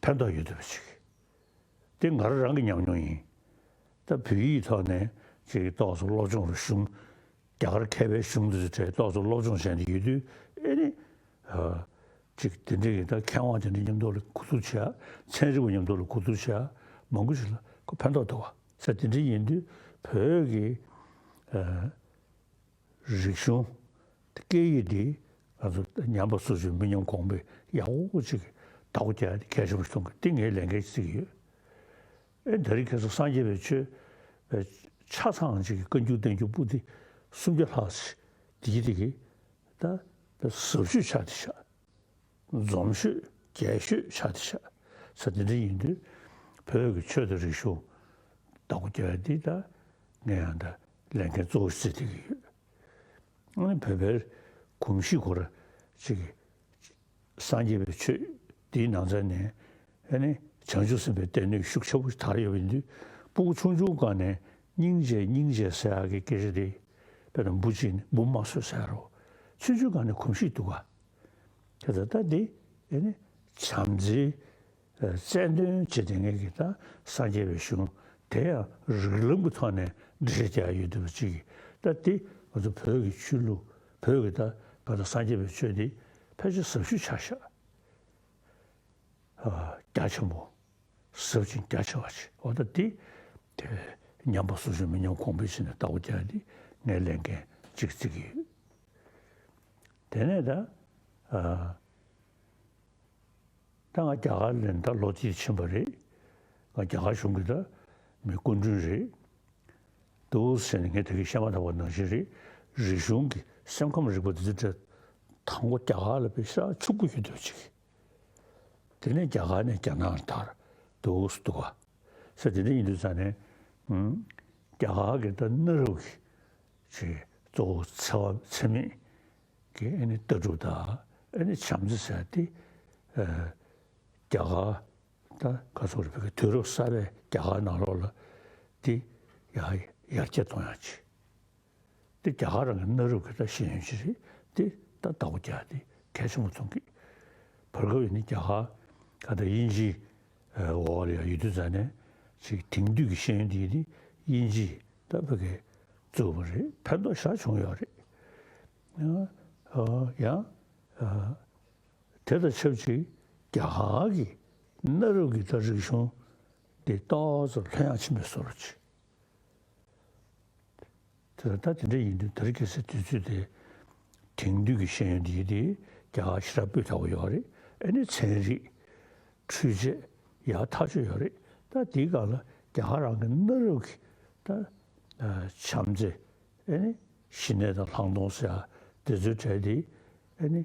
ཕན་ཐོགས་ཡོད་འདུག་པ་ཅིག་དེ་ང་རང་རང་གི་ཉམས་མྱོང་ཡིན། ད་བོད་ཡིག་ཐོག་ནས་ཅིག་ཏོག་ཙམ་སློབ་སྦྱོང་རུ་གཞུང་། རྒྱ་གར་མཁས་པའི་གཞུང་དེ་ཚོ་གྲས་ཏོག་ཙམ་སློབ་སྦྱོང་བྱས་ནས་ཡོད་དུས་ཨེ་ནི། ཨ། ཅིག་དེ་འདྲའི་ད་མཁས་དབང་དེ་འདྲ་མཉམ་དུ་ལ་གོ་བསྡུར་བྱས། ཚན་རིག་པ་མཉམ་དུ་ལ་གོ་བསྡུར་བྱས། མང་པོ་ཞིག་ལ་ཁོ་ཕན་ཐོགས་འདུག་བ། ས་དེ་འདྲ་ཡིན་དུས་བོད་ཀྱི། ཨ། རིག་གཞུང་སྐད་ཡིག་འདི་ང་ཚོ་ཉམས་པ་སོར་ཆུད་མི་ཉམས་གོང་འཕེལ་ཡག་པོ་ཅིག་བདག་པོ་རྒྱག་ཡ་དེ་གལ་ཆེན་པོ་ཞིག་མཐོང་གི། འདི་ངས་ལས་འགན་བརྩི་གི་ཡོད། ཨེ་ད་རེས་ཁ་སང་སངས་རྒྱས་པའི་ཆོས་ཆ་ཚང་ཅིག་གི་བཀའ་འགྱུར་བསྟན་འགྱུར་པོ་ཏི་སུམ་བརྒྱ་ལྷག་ཅིག་འདི་གི་དེ་གི་ད་ཟབ་ཤོས་ཆགས་ཏེ་ཤག་འཛོམས་ཤོས་རྒྱས་ཤོས་ཆགས་ཏེ་ཤག་ས་དེ་འདྲ་ཡིན་དུས་བོད་ཀྱི་ཆོས་དང་རིག་གཞུང་བདག་པོ་རྒྱག་ཡ་འདི་ད་ངས་ཡང་ད་ལས་འགན་གཙོ་བོ་བརྩི་བསྡད་ཀྱི་ཡོད། ཨ་ནི་བོད་པའི་གོམས་གཤིས་ཁོ་ར་ཅིག་གི་སངས་རྒྱས་པའི་ཆོས་འདིའི་ནང་ཚན་ནས་ཨ་ནི་བྱང་ཆུབ་སེམས་དཔའི་སྡེ་སྣོད་ཤུགས་ཆེ་པོ་ཞིག་དར་ཡོད་པ་ཡིན་དུས་སྤུ་གུ་ཆུང་ཆུང་སྒང་ནས་སྙིང་རྗེ་སྙིང་རྗེ་ཟེར་ཡག་གི་སྐད་ཆ་དེ་དཔེར་ན་འབུ་གཅིག་ནི་འབུ་མ་ཟོས་ཟེར་རོ། ཆུང་ཆུང་སྒང་ནས་གོམས་གཤིས་འདུག་ག་དེ་ལྟར་ད་འདི་ཨ་ནི་བྱམས་བརྩེའི་རྩལ་འདོན་བྱེད་བསྡད་མཁན་གྱི་ད་སངས་རྒྱས་པའི་གཞུང་དེ་ཡང་རིགས་ལམ་གྱི་ཐོག་ནས་འགྲེལ་བཤད་རྒྱག་ཡ་ཡོད་འདུག་པ་ཅིག་ད་འདི་ང་ཚོ་བོད་ཀྱི་ཆོས་ལུགས་བོད་ཀྱི་ད་བོད་དང་སངས་རྒྱས་པའི་ཆོས་འདི་ཕལ་ཆེར་ཟབ་ཤོས་ཆགས་ཤག་རྒྱ་ཆེན་པོ། ཟབ་ཅིང་རྒྱ་ཆེ་བ་ཞིག་འོ་ད་འདི་དེ་ཉམས་པ་སོར་ཆུད་མི་ཉམས་གོང་འཕེལ་བྱས་ནས་བདག་པོ་རྒྱག་ཡ་འདི་ངའི་ལས་འགན་གཅིག་བརྩི་གི་ཡོད། དེ་ནས་ད་ཨ། ད་ང་རྒྱ་གར་ལ་ད་ལོ་གཅིག་ཕྱིན་པ་རེད། ང་རྒྱ་གར་གཞུང་གི་ད་མི་སྐུ་མགྲོན་རེད། འདུག་ཟེར་ནས་ངས་དེ་གི་བཤད་མ་ཐག་པ་ནང་བཞིན་རེད། རིག་གཞུང་གི་སེམས་ཁམས་རིག་པ་འདི་ཚོ་དང་པོ་རྒྱ་གར་ལ་དཔེ་ཤ་ཕྱུག་པོ་ཡོད་འདུག་ཅིག་དེ་ནས་རྒྱ་གར་ནས་རྒྱ་ནག་ལ་དར་འདུག་འདུག་ག་ས་དེ་འདྲ་ཡིན་དུས་ཙང་ནས་ཨུམ། རྒྱ་གར་གྱི་ད་གནའ་རབས་ཀྱི་ཅིག་གཙོ་བོ་འཚེ་བ་འཚེ་མེད་ཀྱི་ཨ་ནི་ལྟ་གྲུབ་དང་ཨ་ནི་བྱམས་བརྩེ་ཟེར་ཏེ། ཨ། རྒྱ་གར་ད་ག་ཚོད་རེད། བོད་ཀྱི་དུས་རབས་གསར་པའི་རྒྱ་གར་ནང་ལོགས་ལ་དེ་ཡར་ཡར་རྒྱས་གཏོང་ཡག་ཅིག་དེ་རྒྱ་གར་རང་གི་གནའ་རབས་ཀྱི་ད་ཤེས་ཡོན་ཅིག་རེད། དེ་ད་བདག་པོ་རྒྱག་དེ་གལ་ཆེན་པོ་མཐོང་གི་བར་སྐབས་ཡིན་ན་རྒྱ་གར་ག་ད་དབྱིན་ཇིའི་འོག་ལ་ཡང་ཡོད་དུས་ཙང་ནས་ཅིག་དེང་དུས་ཀྱི་ཤེས་ཡོན་དེ་ཡིན་དེ་དབྱིན་ཇིས་ད་བོད་སྐད་བཙུགས་པ་རེད། ཕན་ཐོགས་ཞེ་དྲག་བྱུང་ཡོད་རེད། ཡང་ཡང་དེ་དང་ཆབས་ཅིག་རྒྱ་གར་གྱི་གནའ་རབས་ཀྱི་ད་རིག་གཞུང་དེ་ཏོག་ཙམ་ལྷོད་ཡངས་ཕྱིན་པའི་བཟོ་འདྲ་ཅིག་དེ་ད་དེ་འདྲ་ཡིན་དུས་དེ་རིང་ཁ་སང་དུས་ཚོད་དེ་དེང་དུས་ཀྱི་ཤེས་ཡོན་འདི་དེ་རྒྱ་གར་ཞེ་དྲག་སྤུས་དག་པོ་ཡོད་རེད། ཨ་ནི་ཚན་རིག་འཕྲུལ་ཆས་ཡག་ཐག་ཆོད་ཡོད་རེད། ད་དེའི་སྒང་ལ་རྒྱ་གར་རང་གི་གནའ་རབས་ཀྱི་ད་བྱམས་བརྩེ། ཨ་ནི་ཞི་གནས་དང་ལྷག་མཐོང་ཟེར་ཡ་དེ་ཚོའི་གྲས་དེ་ཨ་ནི།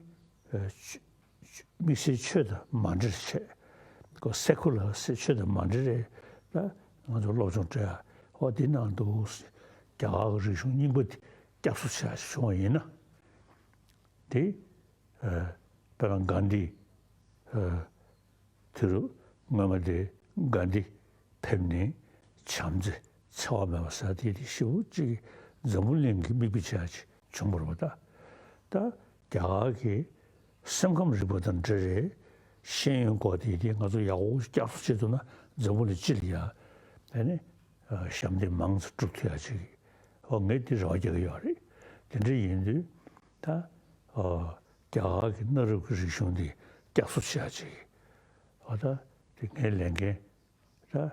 དམིགས་བསལ་ཆོས་དང་མ་འབྲེལ་བྱས། ཁོ་སེ་ཁུ་ལར་ཟེར་ཆོས་དང་མ་འབྲེལ་རེད་ལ། ང་ཚོ་སློབ་སྦྱོང་སྤྲད་ཡ་འོ་དེ་ནང་དུ་རྒྱ་གར་གྱི་རིག་གཞུང་རྙིང་པ་དེ་བསྐྱར་གསོ་བྱས་བྱུང་བ་ཡིན་ན། དེ་དཔེར་ན་གྷན་དྷི་དུས་རབས་སྔོན་མ་དེ་གྷན་དྷི་ཕེབས་ནས་བྱམས་བརྩེ་འཚེ་བ་མེད་པ་ཟེར་དེ་དེ་ཞེ་པོ་ཅིག་འཛམ་བུ་གླིང་གི་མིག་དཔེ་བྱས་ཅིག་བྱུང་བ་རེད་པ། ད་ད་རྒྱ་གར་གྱི་སེམས་ཁམས་རིག་པ་དང་འབྲེལ་བའི་ཤེས་ཡོན་སྐོར་དེ་དེ་ང་ཚོ་ཡག་པོ་བསྐྱར་གསོ་བྱེད་ཐུབ་ན་འཛམ་བུ་གླིང་སྤྱི་ལ་ཡ་ཨ་ནི་ཞབས་འདེགས་མང་ཙམ་སྒྲུབ་ཐུབ་ཡ་ཅིག་འོ་ངས་དེ་རེ་བ་རྒྱག་གི་ཡོད་རེད། དེ་འདྲ་ཡིན་དུས་ད་རྒྱ་གར་གྱི་གནའ་རབས་ཀྱི་རིག་གཞུང་དེ་བསྐྱར་གསོ་བྱེད་ཡ་ཅིག་འོ་ད་དེ་ངའི་ལས་འགན་ད་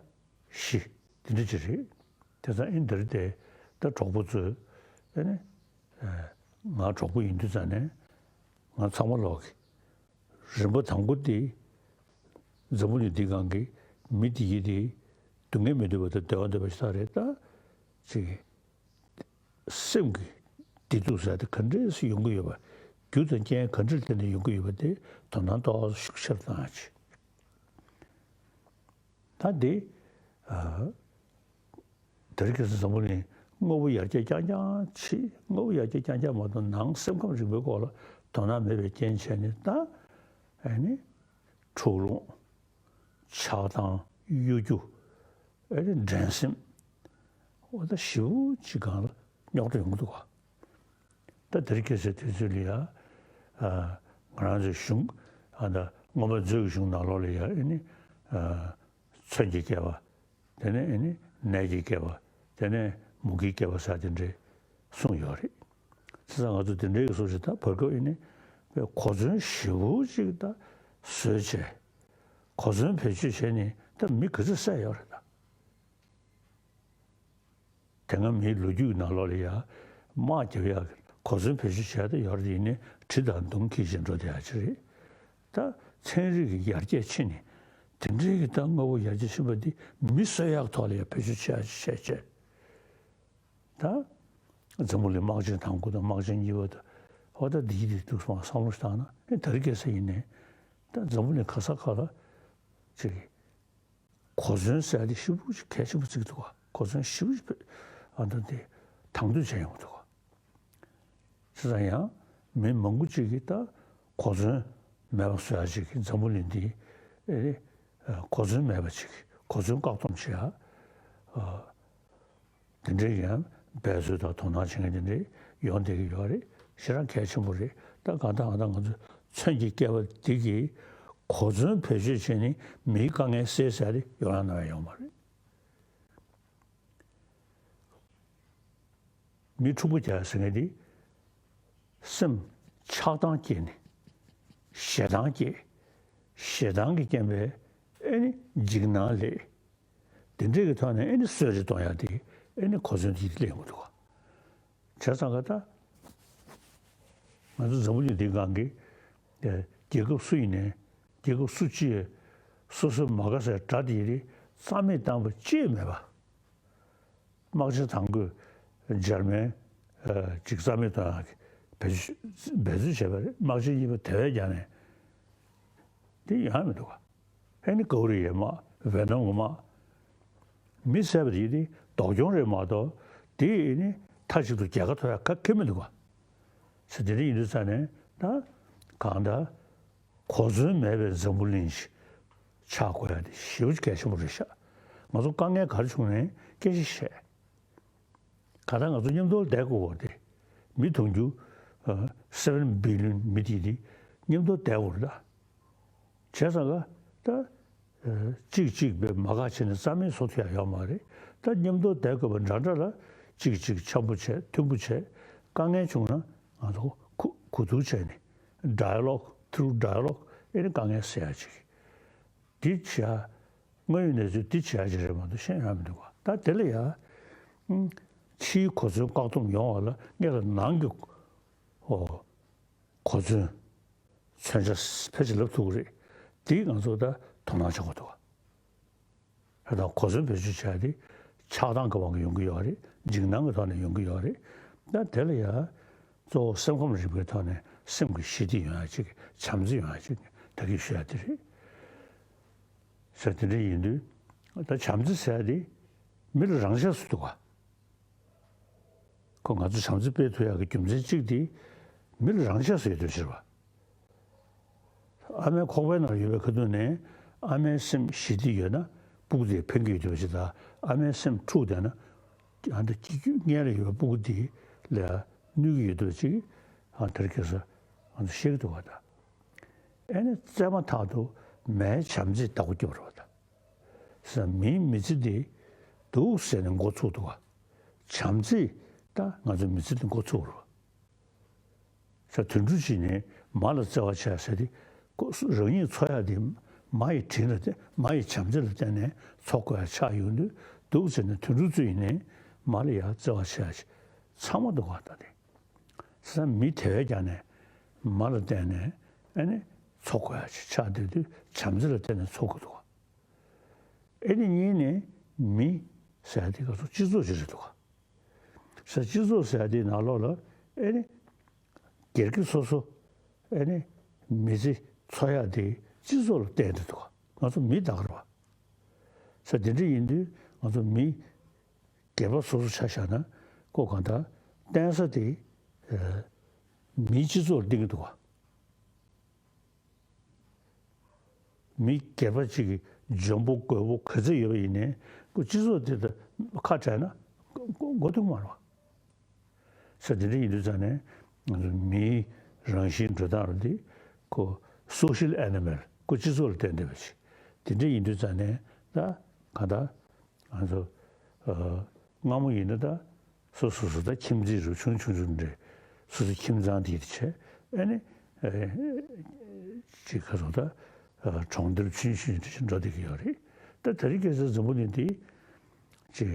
བཞི་དེ་འདྲ་ཅིག་རེད། དེ་ཙང་ཨིན་དེར་དེ་ད་གྲོགས་པོ་ཚོས་ཨ་ནི་ང་གྲོགས་པོ་ཡིན་དུས་ཙང་ནས་ང་ཚང་མ་ལོག་གི་རིམ་པ་དང་པོ་དེ་འཛམ་བུ་གླིང་འདི་སྒང་གི་མི་དེ་ཡི་དེ་སྡུག་བསྔལ་མི་འདོད་པ་དང་བདེ་བ་འདོད་པ་ཞིག་ད་རེད། ད་ཅིག་སེམས་ཀྱི་བདེ་སྡུག་ཟེར་དེ་ག་འདྲས་སུ་ཡོང་གི་ཡོད་པ། རྒྱུ་དང་རྐྱེན་ག་འདྲས་ཐད་ནས་ཡོང་གི་ཡོད་པ་དེ་དོ་སྣང་ཏོག་ཙམ་ཤུགས་ཆེར་བཏང་ཡ་ཅིག་ད་འདི་ཨ་དེ་རིང་ཁ་སང་འཛམ་བུ་གླིང་དངོས་པོ་ཡར་རྒྱས་རྐྱང་རྐྱང་བྱེད། དངོས་པོ་ཡར་རྒྱས་རྐྱང་རྐྱང་མ་གཏོགས་ནང་སེམས་ཁམས་རིག་པའི་སྐོར་ལ་དོ་སྣང་མེད་པའི་རྐྱེན་བྱས་ནས། ད་ཨ་ནི་འཁྲུག་ལོང་། ཆགས་སྡང་། གཡོ་སྒྱུ། ཨ་ནི་འགྲན་སེམས། འོ་ད་ཞེ་པོ་ཅིག་སྒང་ལ་རྙོག་དྲ་ཡོང་གི་འདུག་ག་ད་དེ་རིང་ཁ་སང་དུས་ཚོད་ལ་ཡ། ཨ་ང་རང་ཚོའི་གཞུང་། ཨ་ད་སྔོན་མ་མཛོད་ཀྱི་གཞུང་ནང་ལོགས་ལ་ཡ། ཨ་ནི་ཨ་མཚོན་གྱི་བསྐལ་པ། དེ་ནས་ཨ་ནི་ནས་ཀྱི་བསྐལ་པ། དེ་ནས་མུ་གེའི་བསྐལ་པ་ཟེར་དེ་འདྲས་གསུངས་ཡོད་རེད། བྱས་ཙང་ང་ཚོ་དེ་འདྲའི་སོ་སོ་ད་བར་སྐབས་ཨ་ནི་གོ་མཚོན་ཞེ་པོ་ཅིག་ད་བཟོས་བྱས། གོ་མཚོན་བེད་སྤྱོད་བྱས་ནས་ད་མི་ག་ཚོད་བསད་ཡོད་རེད་ད། དེ་སྔ་མིའི་ལོ་རྒྱུས་ནང་ལོགས་ལ་ཡ་དམག་རྒྱབ་ཡག་གི་གོ་མཚོན་བེད་སྤྱོད་བྱས་ཏེ་ཡོད་རེད། ཡིན་ནའི་གྲི་དང་མདུང་འཁྱེར་བཞིན་འགྲོ་བསྡད་ཡག་ཅིག་རེད། ད་ཚན་རིག་གི་ཡར་རྒྱས་ཕྱིན་ནས་དེ་འདྲའི་གི་ད་དངོས་པོ་ཡར་རྒྱས་ཕྱིན་པ་འདི་མི་གསོད་ཡག་ཐོག་ལ་ཡ་བེད་སྤྱོད་བྱས་བྱས་བྱས། ད་འཛམ་བུ་གླིང་དམག་ཆེན་དང་པོ་དང་དམག་ཆེན་གཉིས་པ་དང་། འོ་ད་འདི་འདི་འདུག་སེ་བསམ་བློ་ཞིག་བཏང་ན། ཨེ་དེ་རིང་ཁ་སང་ཡིན་ནའི་ད་འཛམ་བུ་གླིང་ག་ས་ག་ལ་ཅིག་གོ་མཚོན་ཟེར་དེ་ཞེ་པོ་ཅིག་གལ་ཆེན་པོ་བརྩི་གི་འདུག་ག་གོ་མཚོན་ཞེ་པོ་ཅིག་ཨ་ད་དེ་དང་དོད་བྱས་ཡོང་གི་འདུག་ག་བྱས་ཙང་ཡང་མི་མང་པོ་ཅིག་གིས་ད་གོ་མཚོན་མེད་པ་བཟོ་ཡ་ཅིག་གི་འཛམ་བུ་གླིང་འདི། ཨེ་གོ་མཚོན་མེད་པ་ཅིག་གོ་མཚོན་བཀག་སྡོམ་བྱེད་ཡ། ཨ་དེ་འདྲའི་ཡང་འབད་རྩོལ་དང་དོ་སྣང་བྱེད་མཁན་དེ་འདྲའི་ཡོང་བསྡད་ཀྱི་ཡོད་རེད། ཞེ་དྲག་གལ་ཆེན་པོ་རེད། ད་གང་ལྟར་གང་ལྟར་ང་ཚོ་མཚོན་གྱི་བསྐལ་པ་འདི་གི་གོ་མཚོན་བེད་སྤྱོད་བྱས་ནས་མིའི་དཀའ་ངལ་སེལ་ཟེར་ཡ་དེ་ཡོང་ཡ་ནང་ཡང་ཡོད་མ་རེད། མི་འཁྲུག་པོ་རྒྱག་ཟེར་མཁན་དེ་སེམས་ཆགས་སྡང་སྐྱེས་ནས་ཞེ་སྡང་སྐྱེས། ཞེ་སྡང་གི་རྐྱེན་པས་ཨེ་ནི་འཇིགས་སྣང་སླེབས། དེ་འདྲས་ཀྱི་ཐོག་ནས་ཨེ་ནི་གསོད་རེས་གཏོང་ཡ་དེ་ཨེ་ནི་གོ་མཚོན་དེ་སླེབས་ཡོང་གི་འདུག་ག་བྱས་ཙང་ག་ད་ང་ཚོ་འཛམ་བུ་གླིང་འདིའི་སྒང་གི་རྒྱལ་ཁབ་སུ་ཡིན་ནའི། རྒྱལ་ཁབ་སུ་གཅིག་སོ་སོའི་མ་དགའ་སའི་དགྲ་དེ་རིགས་རྩ་མེད་བཏང་བ་ཅིག་མེད་པ། དམག་ཆེན་དང་པོས་འཇར་མན་ཨ་ཅིག་རྩ་མེད་གཏོང་ཡག་གི་འབད་འབད་རྩོལ་བྱས་པ་རེད། དམག་ཆེན་གཉིས་པ་དེ་བས་ཀྱང་ནས་དེ་ཡོང་ཡ་མི་འདུག་ག་ཨེ་ནི་ཀོ་རི་ཡའི་དམག་ཝེ་ནམ་གྱི་དམག་མི་བསད་པ་དེ་དེ་སྡུག་གྱོང་རེད་མ་གཏོགས། དེ་ཨེ་ནི་མཐའ་གཅིག་ཏུ་རྒྱལ་ཁ་ཐོབ་ཡག་ག་གེ་མི་འདུག་ག་ཚེ་དེ་འདྲ་ཡིན་དུས་ཙང་ནས་ད་གང་ལྟར་གོ་མཚོན་མེད་པའི་འཛམ་བུ་གླིང་ཞིག་ཆགས་དགོས་ཡ་དེ་ཞེ་པོ་ཅིག་གལ་ཆེན་པོ་རེད་ཤག་ང་ཚོ་དཀའ་ངལ་ག་རེ་བྱུང་ནའི་སྐད་ཆ་བཤད། ག་ད་ང་ཚོ་མཉམ་དུ་བསྡད་དགོས་པ་དེ། མི་དུང་ཕྱུར་ཨ་སེ་བེན་བི་ལི་ཡོན་མི་དེ་དེ་མཉམ་དུ་བསྡད་དགོས་རེད་ད། བྱས་ཙང་ག་ད་ཨ་གཅིག་གཅིག་བས་མ་དགའ་བྱས་ནས་རྩ་མེད་བཟོ་ཐུབ་ཡ་ཡོད་མ་རེད། ད་མཉམ་དུ་བསྡད་དགོས་པ་འདྲ་འདྲ་ལ་གཅིག་གཅིག་འཆམ་པོ་བྱས། མཐུན་པོ་བྱས། དཀའ་ངལ་བྱུང་ན་ང་ཚོ་གུ་གུ་བསྡུར་བྱས་ནས། ཌའི་ལོག་ཐུརུ་ཌའི་ལོག་ཨེ་ནི་དཀའ་ངལ་སེལ་ཡ་ཅིག་འདི་བྱས། དངོས་ཡོད་གནས་ཚུལ་འདི་བྱས་ཡ་ཅིག་རེད་མ་གཏོགས་གཞན་ཡོང་ཡ་མི་འདུག་ག་ད་དེ་ལ་ཡ་ཨ་ཕྱིའི་གོ་མཚོན་བཀག་སྡོམ་ཡོང་བ་ལ་སྔོན་ལ་ནང་གི་ཨོ་གོ་མཚོན་མཚོན་ཆ་ཕལ་ཆེར་ལབ་ཐུབ་ཀྱི་རེད། འདི་ང་ཚོ་ད་དོ་སྣང་བྱེད་དགོས་འདུག་ག་ད་གོ་མཚོན་བེད་སྤྱོད་བྱས་ཏེ་ཆགས་སྡང་གི་དབང་གིས་ཡོང་གི་ཡོད་རེད། འཇིགས་སྣང་གི་ཐོག་ནས་ཡོང་གི་ཡོད་རེད། ད་དེ་ལ་ཡ་གཙོ་བོ་སེམས་ཁམས་རིག་པའི་ཐོག་ནས་སེམས་ཀྱི་ཞི་བདེ་ཡོང་ཡ་ཅིག་བྱམས་བརྩེ་ཡོང་ཡ་ཅིག་ད་གིན་ཞུ་ཡ་དེ་རེད། ཟེར་དེ་འདྲ་ཡིན་དུས་ད་བྱམས་བརྩེ་ཟེར་ཡ་དེ་མི་ལ་རང་ཆས་སུ་འདུག་ག་ཁོ་ང་ཚོ་བྱམས་བརྩེ་སྤེལ་ཐུབ་ཡག་གི་རྒྱུ་མཚན་གཅིག་དེ་མི་ལ་རང་ཆས་སུ་ཡོད་དུས་ཕྱིར་བ། ཨ་མའི་ཁོག་པའི་ནང་ཡོད་པའི་ཁ་ཐུག་ནས་ཨ་མའི་སེམས་ཞི་བདེ་ཡོད་ན་སྤུ་གུ་དེ་ཕན་གྱི་ཡོད་དུས་ཅིག་དང་། ཨ་མའི་སེམས་འཁྲུགས་བསྡད་ན་ཨ་ད་སྐྱིད་སྐྱིད་སྔོན་ལ་ཡོད་པའི་སྤུ་གུ་དེ་ལ་གནོད་ཀྱི་ཡོད་དུས་ཅིག་ཨ་དེར་ཁེ་ས་ང་ཚོ་ཤེས་ཀྱི་འདུག་བ། ད་ཨེ་ནི་བཙས་མ་ཐག་ཏུ་མའི་བྱམས་བརྩེས་བདག་པོ་རྒྱབ་པ་རེད་བ། ད་ས་མིའི་མི་ཚེ་འདི་སྡུག་ཟེར་ནས་འགོ་ཚུགས་འདུག་བ། བྱམས་བརྩེས་ད་ང་ཚོའི་མི་ཚེ་འདི་འགོ་ཚུགས་རེད་བ། ས་དུད་འགྲོ་ཅིག་ནས་མ་ལ་བརྩེ་བ་བྱས་ཟེར་ཏེ་ཁོ་རང་ཉིད་འཚོ་ཡག་དེ་མ་ཡི་དྲིན་ལ་བརྟེན། མ་ཡི་བྱམས་བརྩེ་ལ་བརྟེན་ནས་འཚོ་དགོས་ཡག་ཆགས་ཡོང་དུས། སྡུག་ཟེར་ནས་དུད་འགྲོ་ཚོ་ཡིན་ནའི་མ་ལ་ཡ་བརྩེ་བ་བྱེད་ཡག་ཅིག་ཚང་མ་འདུག་བ། ད་དེ་ས་མི་དེ་བས་ཀྱང་ནས་མ་ལ་བརྟེན་ནས་ཨེ་ནི་འཚོ་དགོས་ཡག་ཅིག་ཆགས་བསྡད་དུས་བྱམས་བརྩེ་ལ་བརྟེན་ནས་འཚོ་དགོས་འདུག་བ། ཨེ་ནི་གཉིས་ནས་མི་ཟེར་ཡག་དེ་ག་ཚོད་སྤྱི་ཚོགས་ཅིག་རེད་འདུག་བ། ས་སྤྱི་ཚོགས་ཟེར་ཡག་དེའི་ནང་ལོགས་ལ་ཨེ་ནི་སྒེར་གྱི་སོ་སོ་ཨེ་ནི་མི་ཚེ་འཚོ་ཡག་དེ་སྤྱི་ཚོགས་ལ་བརྟེན་ཏེ་འདུག་ག་ང་ཚོ་མི་ད་ག་རེད་བ། ས་དེ་འདྲ་ཡིན་དུས་ང་ཚོ་མི་སྒེར་པ་སོ་སོ་ཆ་བཞག་ན་ཁོ་གང་ལྟར་བརྟེན་ས་དེ་ཨ་མིའི་སྤྱི་ཚོགས་ལ་བརྟེན་གྱི་འདུག་ག་མི་སྒེར་པ་གཅིག་གིས་འཇོན་པོ་རྒོད་པོ་ག་ཚོད་ཡོད་པ་ཡིན་ནའི་ཁོ་སྤྱི་ཚོགས་དེ་དང་ཁ་བྲལ་ན་མགོ་ཐུག་མ་རེད་བ། ས་དེ་འདྲ་ཡིན་དུས་ཙང་ནས་ང་ཚོ་མིའི་རང་བཞིན་འགྲོ་སྟངས་རུ་དེ་ཁོ་social animal ཁོ་སྤྱི་ཚོགས་ལ་བརྟེན་བསྡད་པ་ཞིག་དེ་འདྲ་ཡིན་དུས་ཙང་ནས་ད་གང་ལྟར་ང་ཚོ་ཨ་སྔ་མོ་ཡིན་ན་ད་སོ་སོ་སོ་ད་ཁྱིམ་མཚེས་རུ་ཆུང་ཆུང་ཆུང་འདྲ་སོ་སོ་ཁྱིམ་ཚང་དེ་དེ་བྱས་ཨ་ནི་ཨ་ཅིག་ག་ཚོད་ད་ཨ་གྲོང་རྡལ་ཆུང་ཆུང་དེ་འགྲོ་བསྡད་ཀྱི་ཡོད་རེད། ད་དེ་རིང་ཁ་སང་འཛམ་བུ་གླིང་འདི་ཅིག་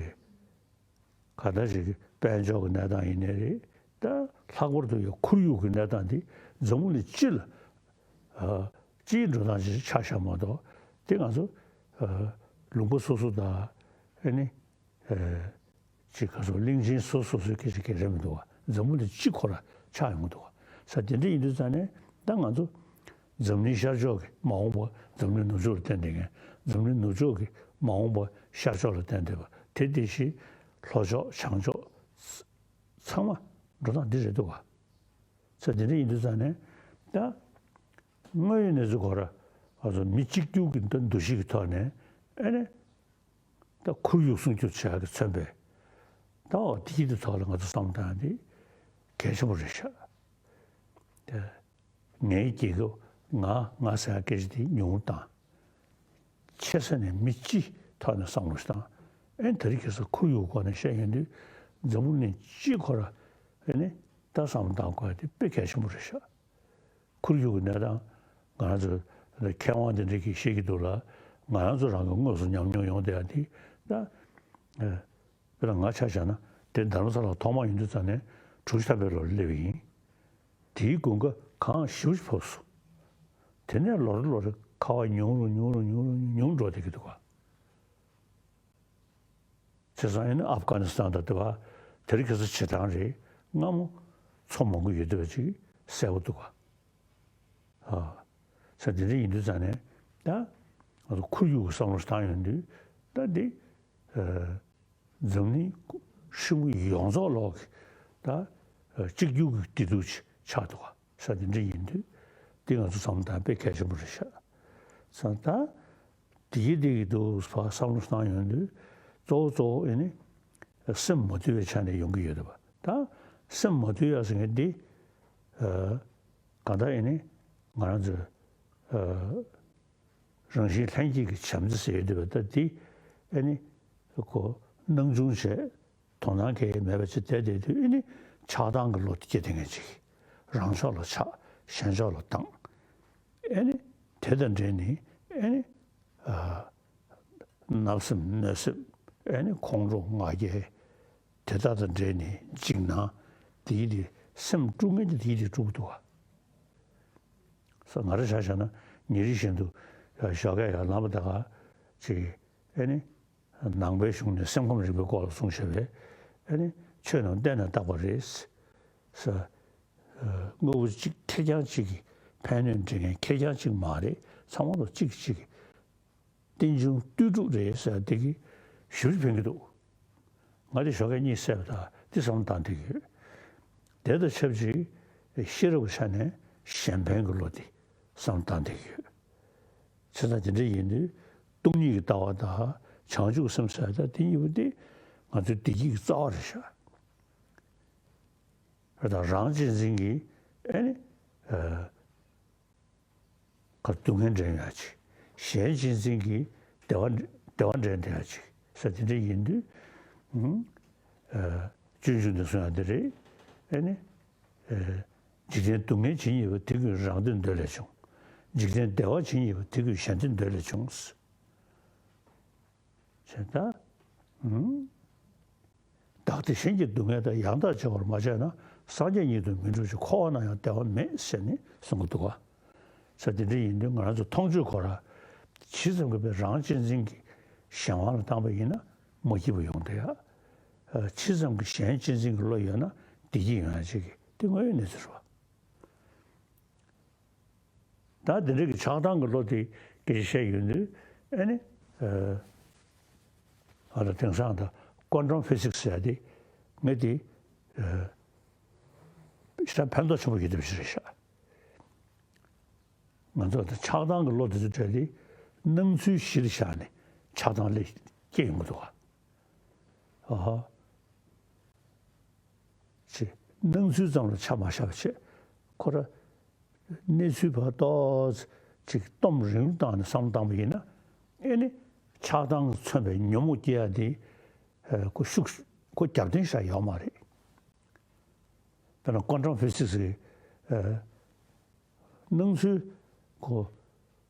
ག་ད་ཞིག་དཔལ་འབྱོར་གྱི་གནས་སྟངས་ཡིན་ནའི་རེད། ད་ལྷག་པར་དུ་ཡང་ཁོར་ཡུག་གི་གནས་སྟངས་འདི་འཛམ་བུ་གླིང་སྤྱི་ལ་ཨ་སྤྱིའི་འགྲོ་སྟངས་ཤིག་ཆགས་བཞག་མ་གཏོགས་དེ་ང་ཚོ་ཨ་ལུང་པ་སོ་སོ་དང་ཨ་ནི་ཨ་ཅིག་ག་ཚོད་གླིང་ཆེན་སོ་སོ་སོའི་སྐད་ཆ་ག་རེ་མི་འདུག་བ། འཛམ་བུ་གླིང་སྤྱི་ཁོ་ར་ཆགས་ཡོང་གི་འདུག་བ། ས་དེ་འདྲ་ཡིན་དུས་ཙང་ནས་ད་ང་ཚོ་འཛམ་གླིང་ཤར་ཕྱོགས་ཀྱི་མ་འོངས་པ་འཛམ་གླིང་ནུབ་ཕྱོགས་ལ་བརྟེན་བསྡད་མཁན། འཛམ་གླིང་ནུབ་ཕྱོགས་ཀྱི་མ་འོངས་པ་ཤར་ཕྱོགས་ལ་བརྟེན་བསྡད་པ་དེ་དེ་བཞིན་ལྷོ་ཕྱོགས་བྱང་ཕྱོགས་ཚང་མ་འགྲོ་སྟངས་འདི་རེད་འདུག་བ། ས་དེ་འདྲ་ཡིན་དུས་ཙང་ནས་ད་དངོས་ཡོད་གནས་ཚུལ་ཁོ་ར་ང་ཚོ་མི་གཅིག་གྱུར་གྱི་འདུ་ཤེས་ཀྱི་ཐོག་ནས་ཨེ་ནས། ད་ཁོར་ཡུག་སྲུང་སྐྱོབ་བྱེད་ཡག་གི་མཚོན་པའི་ད་འོ་དེ་གི་དེ་ཐོག་ལ་ང་ཚོ་བསམ་བློ་བཏང་ཡག་དེ་གལ་ཆེན་པོ་རེད་ཤག་ད་ངའི་རྒྱལ་ཁབ་ང་ང་ཟེར་ཡག་སྐད་ཆ་དེ་ཉུང་རུ་བཏང་། ཆེ་ས་ནས་མི་སྤྱི་ཐོག་ནས་བསམ་བློ་ཞིག་བཏང་། ཨེ་ད་རེས་ཁ་སང་ཁོར་ཡུག་སྐོར་ནས་བཤད་ཡོང་དུས་འཛམ་བུ་གླིང་སྤྱི་ཁོ་ར་ཨེ་ནི་ད་བསམ་བློ་བཏང་དགོས་ཡག་དེ་དཔེ་གལ་ཆེན་པོ་རེད་ཤག་ཁོར་ཡུག་གི་གནས་སྟངས་ང་རང་ཚོ་མཁས་དབང་དེ་འདྲ་གིས་བཤད་ཀྱི་འདུག་ལ། ང་རང་ཚོ་རང་གིས་དངོས་སུ་ཉམས་མྱོང་ཡོང་བསྡད་ཡག་འདི་ད་ཨ་དཔེར་ན་ང་ཆ་བཞག་ན་དེ་རྡ་རམ་ས་ལ་ཐོག་མ་ཡིན་དུས་ཙང་ནས་གྲུ་བཞི་ཐམ་པའི་ལོ་ལ་སླེབས་པ་ཡིན། དེའི་དགུན་ཁ་གངས་ཞེ་པོ་ཅིག་ཕོབ་སོང་། དེ་ནས་ལོ་རེ་ལོ་རེ་ཁ་བ་ཉུང་རུ་ཉུང་རུ་ཉུང་རུ་ཉུང་རུ་འགྲོ་བསྡད་ཀྱི་འདུག་ག་བྱས་ཙང་ཨ་ནི་ཨབ་གྷ་ནི་སི་ཐན་དང་དེ་བ་དེ་རིང་ཁ་སང་བྱེ་ཐང་རེད། སྔ་མོ་མཚོ་མང་པོ་ཡོད་བསྡད་པ་ཅིག་གསལ་པོ་འདུག་ག་ཨ་ས་དེ་འདྲ་ཡིན་དུས་ཙང་ནས་ད་ང་ཚོ་ཁོར་ཡུག་གི་བསམ་བློ་བཏང་ཡོང་དུས་ད་འདི་ཨ་འཛམ་གླིང་ཧྲིལ་པོ་ཡོངས་རྫོགས་ལོག་གི་ད་ཨ་གཅིག་གྱུར་གྱི་བདེ་སྡུག་ཅིག་ཆགས་འདུག་ག་ས་དེ་འདྲ་ཡིན་དུས་འདི་ང་ཚོ་བསམ་བློ་བཏང་དཔེ་གལ་ཆེན་པོ་རེད་ཤག་ས་ད། བདེ་སྐྱིད་བདེ་སྐྱིད་འདུག་ཕར་བསམ་བློ་བཏང་ཡོང་དུས་གཙོ་བོ་གཙོ་བོ་ཨེ་ནི་སེམས་མ་དུལ་བའི་ཆ་ནས་ཡོང་གི་ཡོད་རེད་པ། ད་སེམས་མ་དུལ་ཡག་ཟེར་མཁན་འདི་ཨ་གང་ལྟར་ཨེ་ནི་ང་རང་ཚོའི་ཨ་རང་བཞིན་ལྷན་སྐྱེས་ཀྱི་བྱམས་བརྩེ་ཟེར་ཡོད་རེད་པ། ད་འདི་ཨེ་ནི་ཁོ་སྣང་ཆུང་བྱས། དོ་སྣང་གང་ཡང་མེད་པ་ཅིག་བསྡད་བསྡད་དུས་ཨེ་ནི་ཆགས་སྡང་གི་བློ་དེ་སྐྱེ་བསྡད་མཁན་ཅིག་རང་ཕྱོགས་ལ་ཆགས། གཞན་ཕྱོགས་ལ་སྡང་། ཨེ་ནི་དེ་དང་འབྲེལ་ནས་ཨེ་ནི་ཨ་བརྣབ་སེམས་གནོད་སེམས་ཨེ་ནི་ཁོང་ཁྲོ་ང་རྒྱལ་དེ་དག་དང་འབྲེལ་ནས་འཇིགས་སྣང་དེ་ཡི་དེ་སེམས་དཀྲུག་མཁན་གྱི་དེ་ཡི་དེ་དཀྲུག་འདུག་ག་ས་ང་རང་ཆ་བཞག་ན་ཉིན་རེ་བཞིན་དུ་ཞོགས་ཀས་ཡར་ལངས་པ་ད་ག་ཅིག་ཨེ་ནི། ནང་པའི་གཞུང་ནས་སེམས་ཁམས་རིག་པའི་སྐོར་ལ་གསུངས་བཞག་པས་ཨ་ནི་ཆོས་རྣམས་བརྟེན་ནས་བཏགས་པ་རེད། ས། དངོས་པོ་གཅིག་ཁེར་རྐྱང་གཅིག་གིས་ཕན་གནོད་འདྲེན་མཁན་ཁེར་རྐྱང་གཅིག་མ་རེད། ཚང་མ་ལ་གཅིག་གིས་གཅིག་གིས་རྟེན་འབྱུང་ལྟོས་གྲུབ་རེད་ཟེར་བ་དེ་གིས་ཞེ་པོ་ཕན་གྱི་འདུག་ང་དེ་ཞོགས་ཀས་གཉིད་སད་པ་དང་དེ་བསམ་བློ་བཏང་བསྡད་ཀྱི་ཡོད། དེ་དང་ཆབས་ཅིག་ཤེས་རབ་ཀྱི་ཆ་ནས་གཞན་ཕན་གྱི་བློ་དེ་བསམ་བློ་བཏང་བསྡད་ཀྱི་ཡོད། བྱས་ཙང་དེ་འདྲ་ཡིན་དུས་སྟོང་ཉིད་ཀྱི་ལྟ་བ་དང་བྱང་ཆུབ་སེམས་ཟེར་ཡ་དེ་གཉིས་པོ་དེ་ང་ཚོའི་བདེ་སྐྱིད་ཀྱི་རྩ་བ་རེད་ཤག་རེད། ད་རང་གཅེས་འཛིན་གྱི་ཨེ་ནི་ཨ་ག་སྡུག་བསྔལ་འདྲེན་ཡག་ཅིག་གཞན་གཅེས་འཛིན་གྱི་བདེ་བ་བདེ་བ་འདྲེན་བསྡད་ཡག་ཅིག་ས་དེ་འདྲ་ཡིན་དུས་ཨ་སྤྱོད་འཇུག་ནས་གསུངས་ཡག་འདི་རེད། ཨེ་ནི། འཇིག་རྟེན་སྡུག་བསྔལ་ཇི་སྙེད་པ་དེ་ཀུན་རང་དོན་འདོད་ལས་བྱུང་། འཇིག་རྟེན་བདེ་བ་ཇི་སྙེད་པ་དེ་ཀུན་གཞན་དོན་འདོད་ལས་བྱུང་། ཞེས་ད། བདག་བདེ་གཞན་གྱི་སྡུག་བསྔལ་དང་། ཡང་དག་བརྗེ་བར་མ་བྱས་ན། སངས་རྒྱས་ཉིད་དུ་མི་འགྲུབ་ཅིང་། འཁོར་བ་ན་ཡང་བདེ་བ་མེད། ཟེར་ནས་གསུང་གི་འདུག་ག་ས་དེ་འདྲ་ཡིན་དུས་ང་རང་ཚོ་མཐོང་ཆོས་ཁོ་ར་ཇི་ཙམ་གྱིས་པའི་རང་གཅེས་འཛིན་གྱི་གཞན་དབང་ལ་བཏང་པ་ཡིན་ན་མ་སྐྱིད་པ་ཡོང་བསྡད་ཡ། ཇི་ཙམ་གྱིས་གཞན་གཅེས་འཛིན་གྱི་བློ་ཡོད་ན་བདེ་སྐྱིད་ཡོང་ཡ་ཅིག་གི་དེ་དངོས་ཡོད་གནས་ཚུལ་རེད་བ། ད་འདི་འདྲ་གི་ཆགས་སྡང་གི་བློ་དེ་སྐད་ཆ་བཤད་ཡོང་དུས་ཨ་ནི། ཨ་ ང་ལ་དེང་སང་ད་ཀོན་ཊམ་ཕི་སིག་སི་ཟེར་ཡ་དེ་ངས་དེ་ཞེ་དྲག་ཕན་ཐོགས་ཆེན་པོ་ཡོད་བསྡད་པ་ཞིག་རེད་ཤག་ང་ཚོ་ད་ཆགས་སྡང་གི་བློ་དེ་ཚོ་བྲལ་ཏེ་སྣང་ཚུལ་གཞིར་བཞག་ནས་ཆགས་སྡང་སླེབས་སྐྱེ་ཡོང་གི་འདུག་ག་ཨ་ཧ། ཅེས་སྣང་ཚུལ་ཙམ་ལ་ཆ་མ་བཞག་པ་བྱས། ཁོ་ར་གནས་ཚུལ་བར་ཏོག་ཙམ་ཅིག་སྟོབས་རིང་རུ་བཏང་ནས་བསམ་བློ་བཏང་པ་ཡིན་ན། ཨེ་ནི་ཆགས་སྡང་གིས་མཚོན་པའི་ཉོན་མོངས་སྐྱེ་ཡ་དེ་ཁོ་ཤུགས་ཁོ་རྒྱབ་རྟེན་ཞིག་ཡོད་མ་རེད། དཔེར་ན་ཀོན་ཊམ་ཕི་སིག་སི་གི་སྣང་ཚུལ་ཁོ།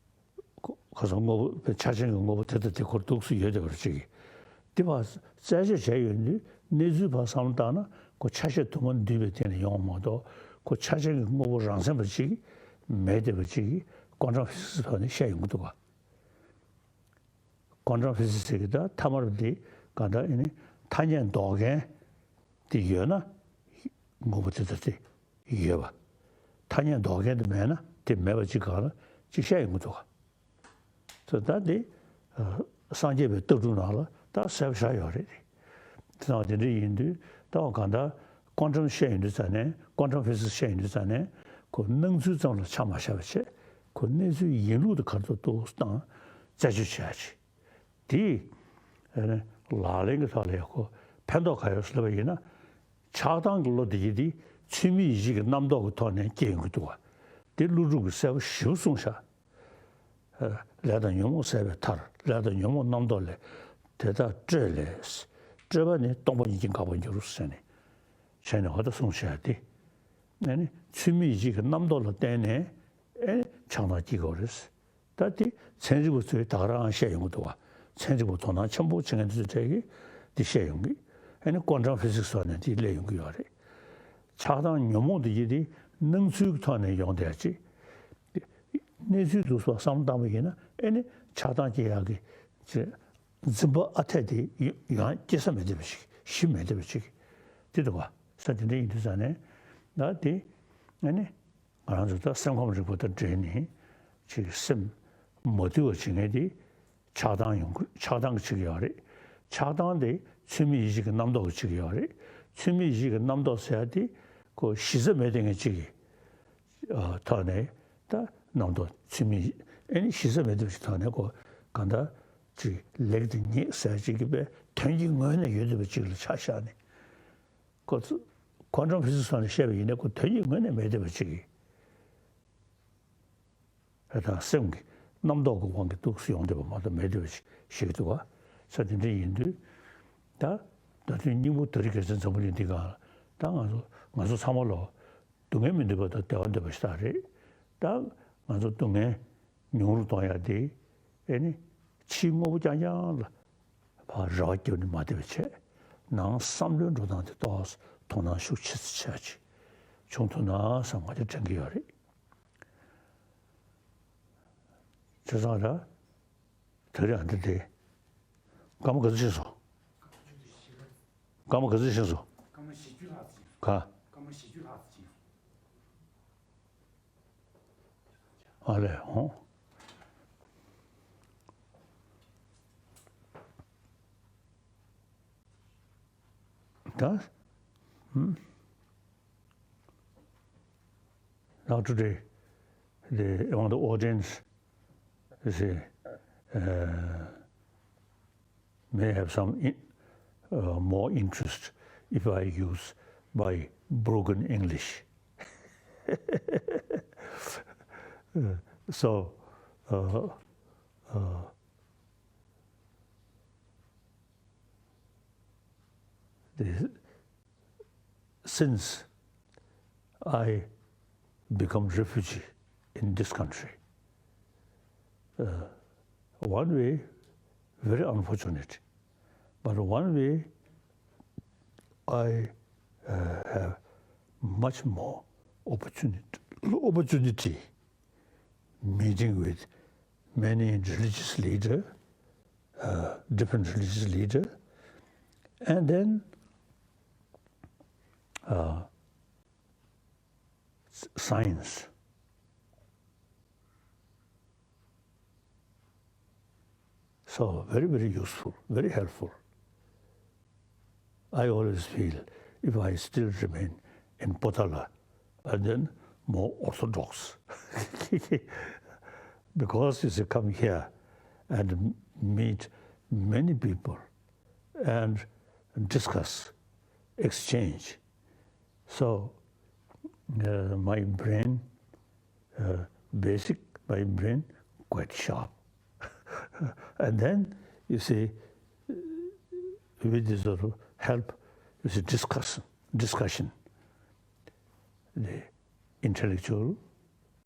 ཁོ་ཁ་སང་དངོས་པོ་ཆ་ཅན་གྱི་དངོས་པོ་དེ་དང་དེ་ཁོར་འདུག་སེ་ཡོད་བསྡད་པ་རེད་ཅིག་དེ་བར་རྩད་གཅོད་བྱས་ཡོང་དུས་གནས་ཚུལ་བར་བསམ་བློ་བཏང་ན་ཁོ་ཆ་ཤས་དུ་མ་འདུས་པའི་སྟེང་ནས་ཡོང་བ་མ་གཏོགས་ཁོ་ཆ་ཅན་གྱི་དངོས་པོ་རང་མཚན་པ་ཅིག་མེད་བསྡད་པ་ཅིག་ཀོན་ཊམ་ཕི་སིག་སི་ཐོག་ནས་བཤད་ཡོང་གི་འདུག་ག་ཀོན་ཊམ་ཕི་སིག་སི་གི་ད་ཐ་མར་འདི་གང་ལྟར་ཨེ་ནི་ཐ་སྙད་འདོགས་མཁན་དེ་ཡོད་ན་དངོས་པོ་དེ་ལྟ་སྟེ་ཡོད་པ། ཐ་སྙད་འདོགས་མཁན་དེ་མེད་ན་དེ་མེད་པ་ཅིག་གང་ལ་ཅིག་བཤད་ཡོང་གི་འདུག་ག་ད་ད་འདི་སངས་རྒྱས་པའི་ལྟ་གྲུབ་ནང་ལ་ད་གསལ་པོ་ཆགས་ཡོད་རེད། དེ་ནང་དེ་འདྲ་ཡིན་དུས་ད་གང་ལྟར་ཀོན་ཊམ་བཤད་ཡོང་དུས་ཙ་ནས་ཀོན་ཊམ་ཕི་སིག་སི་བཤད་ཡོང་དུས་ཙ་ནས་ཁོ་སྣང་ཚུལ་ཙམ་ལ་ཆ་མ་བཞག་པ་བྱས་ཁོ་གནས་ཚུལ་ཡིན་ལུགས་དེ་ག་རེ་འདུག་བཏང་རྩད་གཅོད་བྱེད་ཡ་ཅིག་དེས་ལག་ལེན་གྱི་ཐོག་ལ་ཡག་པོ་ཕན་ཐོགས་ག་ཡོད་ཟེར་ལབ་པ་ཡིན་ན། ཆགས་སྡང་གི་བློ་དེ་ཡིན་དེ་ཚུལ་མིན་ཡིད་བྱེད་ཀྱི་རྣམ་རྟོག་གི་ཐོག་ནས་སྐྱེ་ཡོང་གི་འདུག་བ། དེ་ཀླུ་སྒྲུབ་ཀྱིས་གསལ་པོ་ཞེ་པོ་གསུངས་ཤག་ལས་དང་ཉོན་མོངས་ཟད་པའི་མཐར་ལས་དང་ཉོན་མོངས་རྣམ་རྟོག་ལས། དེ་དག་སྤྲོས་ལས། སྤྲོས་པ་ནི་སྟོང་པ་ཉིད་ཀྱིས་འགག་པར་འགྱུར་ཟེར་ནས་བྱས་ནས་འོ་ད་གསུངས་བྱས་དེ། ཨ་ནི་ཚུལ་མིན་ཡིད་བྱེད་ཀྱི་རྣམ་རྟོག་ལ་བརྟེན་ནས་ཨེ་ཆགས་སྡང་སྐྱེ་དགོས་རེད། ད་དེ་ཚན་རིག་པ་ཚོས་ད་ག་རང་བཤད་ཡོང་གི་འདུག་བ། ཚན་རིག་པ་དོ་སྣང་ཆེན་པོ་བྱེད་མཁན་དེ་ཚོའི་གྲས་ཀྱིས་དེ་བཤད་ཡོང་གི། ཨ་ནི་ཀོན་ཊམ་ཕི་སིག་སི་སོགས་ནས་དེ་སླེབས་ཡོང་གི་ཡོད་རེད། ཆགས་སྡང་ཉོན་མོངས་དེ་ཡི་དེ་སྣང་ཚུལ་གྱི་ཐོག་ནས་ཡོང་བསྡད་ཅིག་གནས་ཚུལ་དེ་ཚོ་བསམ་བློ་བཏང་བ་ཡིན་ན་ཨེ་ནི་ཆགས་སྡང་སྐྱེ་ཡག་གི་ཅིག་འཛིན་པ་ཨ་འཐས་དེ་ཡང་སྐྱེ་ས་མེད་བསྡད་པ་ཞིག་གཞི་མེད་བསྡད་པ་ཅིག་དེ་འདུག་བ། ས་དེ་འདྲ་ཡིན་དུས་ཙང་ནས་ད་དེ་ཨ་ནི། ང་རང་ཚོ་ད་སེམས་ཁམས་རིག་པ་དང་འབྲེལ་ནས་ཅིག་སེམས་མ་དུལ་བ་བྱེད་མཁན་དེ་ཆགས་སྡང་ཡོང་གི། ཆགས་སྡང་གི་ཅིག་ཡོད་རེད། ཆགས་སྡང་དེ་ཚུལ་མིན་ཡིད་བྱེད་ཀྱི་རྣམ་རྟོག་གི་ཅིག་ཡོད་རེད། ཚུལ་མིན་ཡིད་བྱེད་ཀྱི་རྣམ་རྟོག་ཟེར་ཡ་དེ་ཁོ་གཞི་རྩ་མེད་བསྡད་མཁན་ཅིག་གི་ཐོག་ནས་ད་རྣམ་རྟོག་ཚུལ་མིན་ཨེ་ནི་གཞི་རྩ་མེད་བསྡད་པ་ཅིག་ཐོག་ནས་ཁོ་གང་ལྟར་ཅིག་ལེགས་དང་ཉེས་ཟེར་ཅིག་གི་པའི་དོན་གྱི་ངོས་ནས་ཡོད་བསྡད་པ་ཅིག་ལ་ཆ་བཞག་ནས། ཁོ་ཚོ་ཀོན་ཊམ་ཕི་སིག་སི་སོགས་ནས་བཤད་པ་ཡིན་ན་ཁོ་དོན་གྱི་ངོས་ནས་མེད་བསྡད་པ་ཅིག་གི། ཨ་དང་སེམས་ཀྱི་རྣམ་རྟོག་གི་དབང་གིས་འདུག་སེ་ཡོང་བསྡད་པ་མ་གཏོགས་མེད་བསྡད་པ་ཅིག་ཤེས་ཀྱི་འདུག་ག་ས་དེ་འདྲ་ཡིན་དུས། ད་ད་དུང་སྙིང་པོ་དེ་རིང་རྒྱལ་མཚན་འཛམ་བུ་གླིང་འདི་སྒང་ལ་ད་ང་ཚོ་ང་ཚོ་ཚང་མ་ལོ་སྡུག་བསྔལ་མི་འདོད་པ་དང་བདེ་བ་འདོད་པ་ཞིག་རེད། ད་ང་ཚོ་སྡུག་བསྔལ་ཉུང་རུ་གཏོང་ཡ་དེ་ཨེ་ནི་ཕྱིའི་དངོས་པོ་རྐྱང་རྐྱང་ལ་ཕར་རེ་བ་བརྒྱབ་ནས་མ་བསྡད་པ་བྱས། ནང་བསམ་བློའི་འགྲོ་སྟངས་དེ་ཏོག་ཙམ་དོ་སྣང་ཤུགས་ཆེ་ཙམ་བྱས་ཅིག་བྱུང་ཐུབ་ན་བསམ་ང་ཚོ་དྲན་གྱི་ཡོད་རེད། བྱས་ཙང་ད་དེ་རིང་འདི་དེ་སྐར་མ་ག་ཚོད་ཕྱིན་སོང་། སྐར་མ་ག་ཚོད་ཕྱིན་སོང་། སྐར་མ་བཞི་བཅུ་ལྷག་ཙམ་ཕྱིན་སོང་། ག་སྐར་མ་བཞི་བཅུ་ལྷག་ཙམ་ཕྱིན་སོང་། ཨ་ལས་ཧོ། ད། ཧུམ། Now today, the, among the audience, you see, uh, may have some in, uh, more interest if I use my broken English. Uh, so, uh, uh, the, since I become refugee in this country, uh, one way, very unfortunate, but one way, I, uh, have much more opportunity, opportunity meeting with many religious leader, uh, different religious leader, and then, uh, s-, science. So very, very useful, very helpful. I always feel if I still remain in Potala, and then more orthodox. Because you see, come here and meet many people and discuss, exchange. So uh, my brain, uh, basic, my brain quite sharp. And then, you see, with this sort of help, you see, discussion, discussion, the intellectual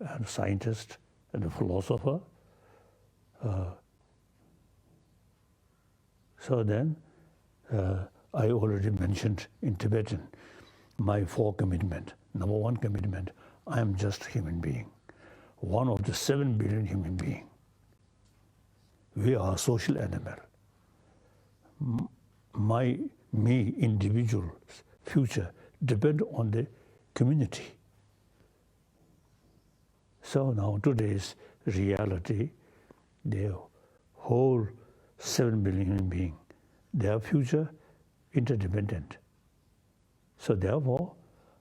and scientist and the philosopher, uh, So then, uh, I already mentioned in Tibetan my four commitment. Number one commitment, I am just a human being, one of the seven billion human being. We are a social animal. M- My, me, individual future depend on the community. So now today's reality, the whole seven billion human being, their future interdependent. So therefore,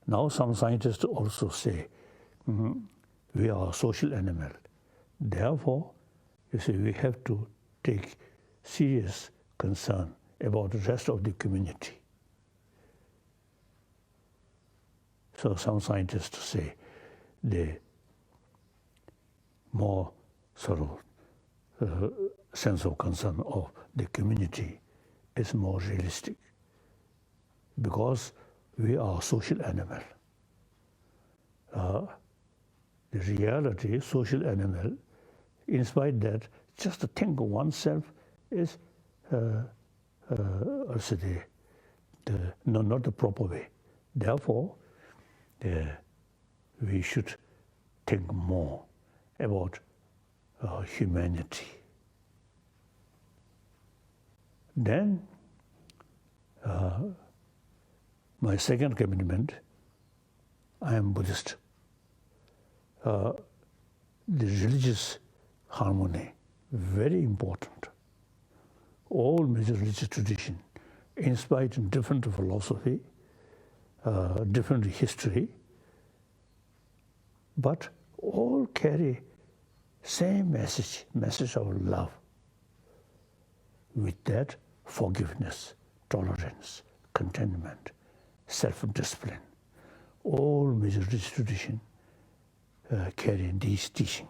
now some scientists also say, "Mm, we are a social animal." Therefore, you see, we have to take serious concern about the rest of the community. So some scientists say the more sort of uh, sense of concern of the community is more realistic, because we are a social animal. Uh, the reality, social animal, in spite that just to think of oneself is uh, uh, also the, the no, not the proper way. Therefore, uh, we should think more about uh, humanity. Then, uh, my second commitment, I am Buddhist. Uh, the religious harmony, very important. All major religious tradition, in spite of different philosophy, uh, different history, but all carry same message, message of love. With that, forgiveness, tolerance, contentment, self-discipline, all major religious tradition uh, carry this teaching.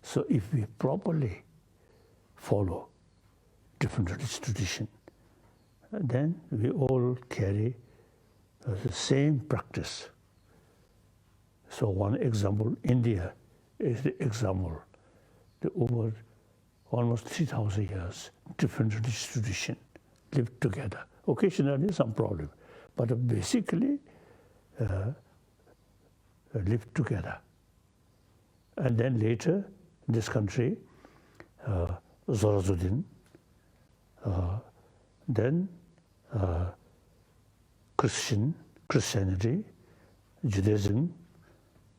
So if we properly follow different religious tradition, then we all carry uh, the same practice. So one example, India is the example. The over almost three thousand years, different religious tradition live together. Occasionally some problem, but basically uh, live together. And then later, this country, uh, Zoroastrian, uh, then uh, Christian, Christianity, Judaism,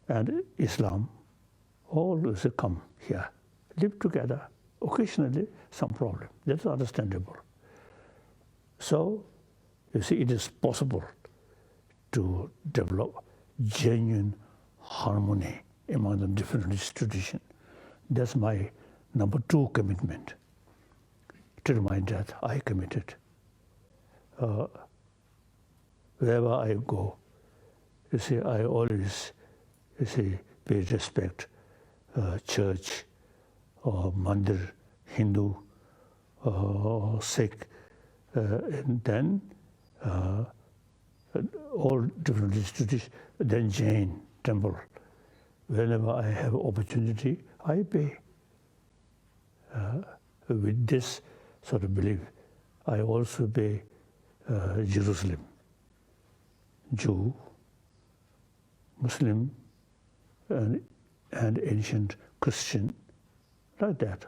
and Islam, all is come here, live together. Occasionally, some problem. That's understandable. So, you see, it is possible to develop genuine harmony among the different religious tradition. That's my number two commitment. Till my death, I committed. Uh, wherever I go, you see, I always, you see, pay respect, uh, church, or mandir, Hindu, uh, Sikh, uh, and then uh, all different religious traditions, then Jain temple. Whenever I have opportunity, I pay. Uh, with this sort of belief, I also pay uh, Jerusalem, Jew, Muslim, and, and ancient Christian, like that.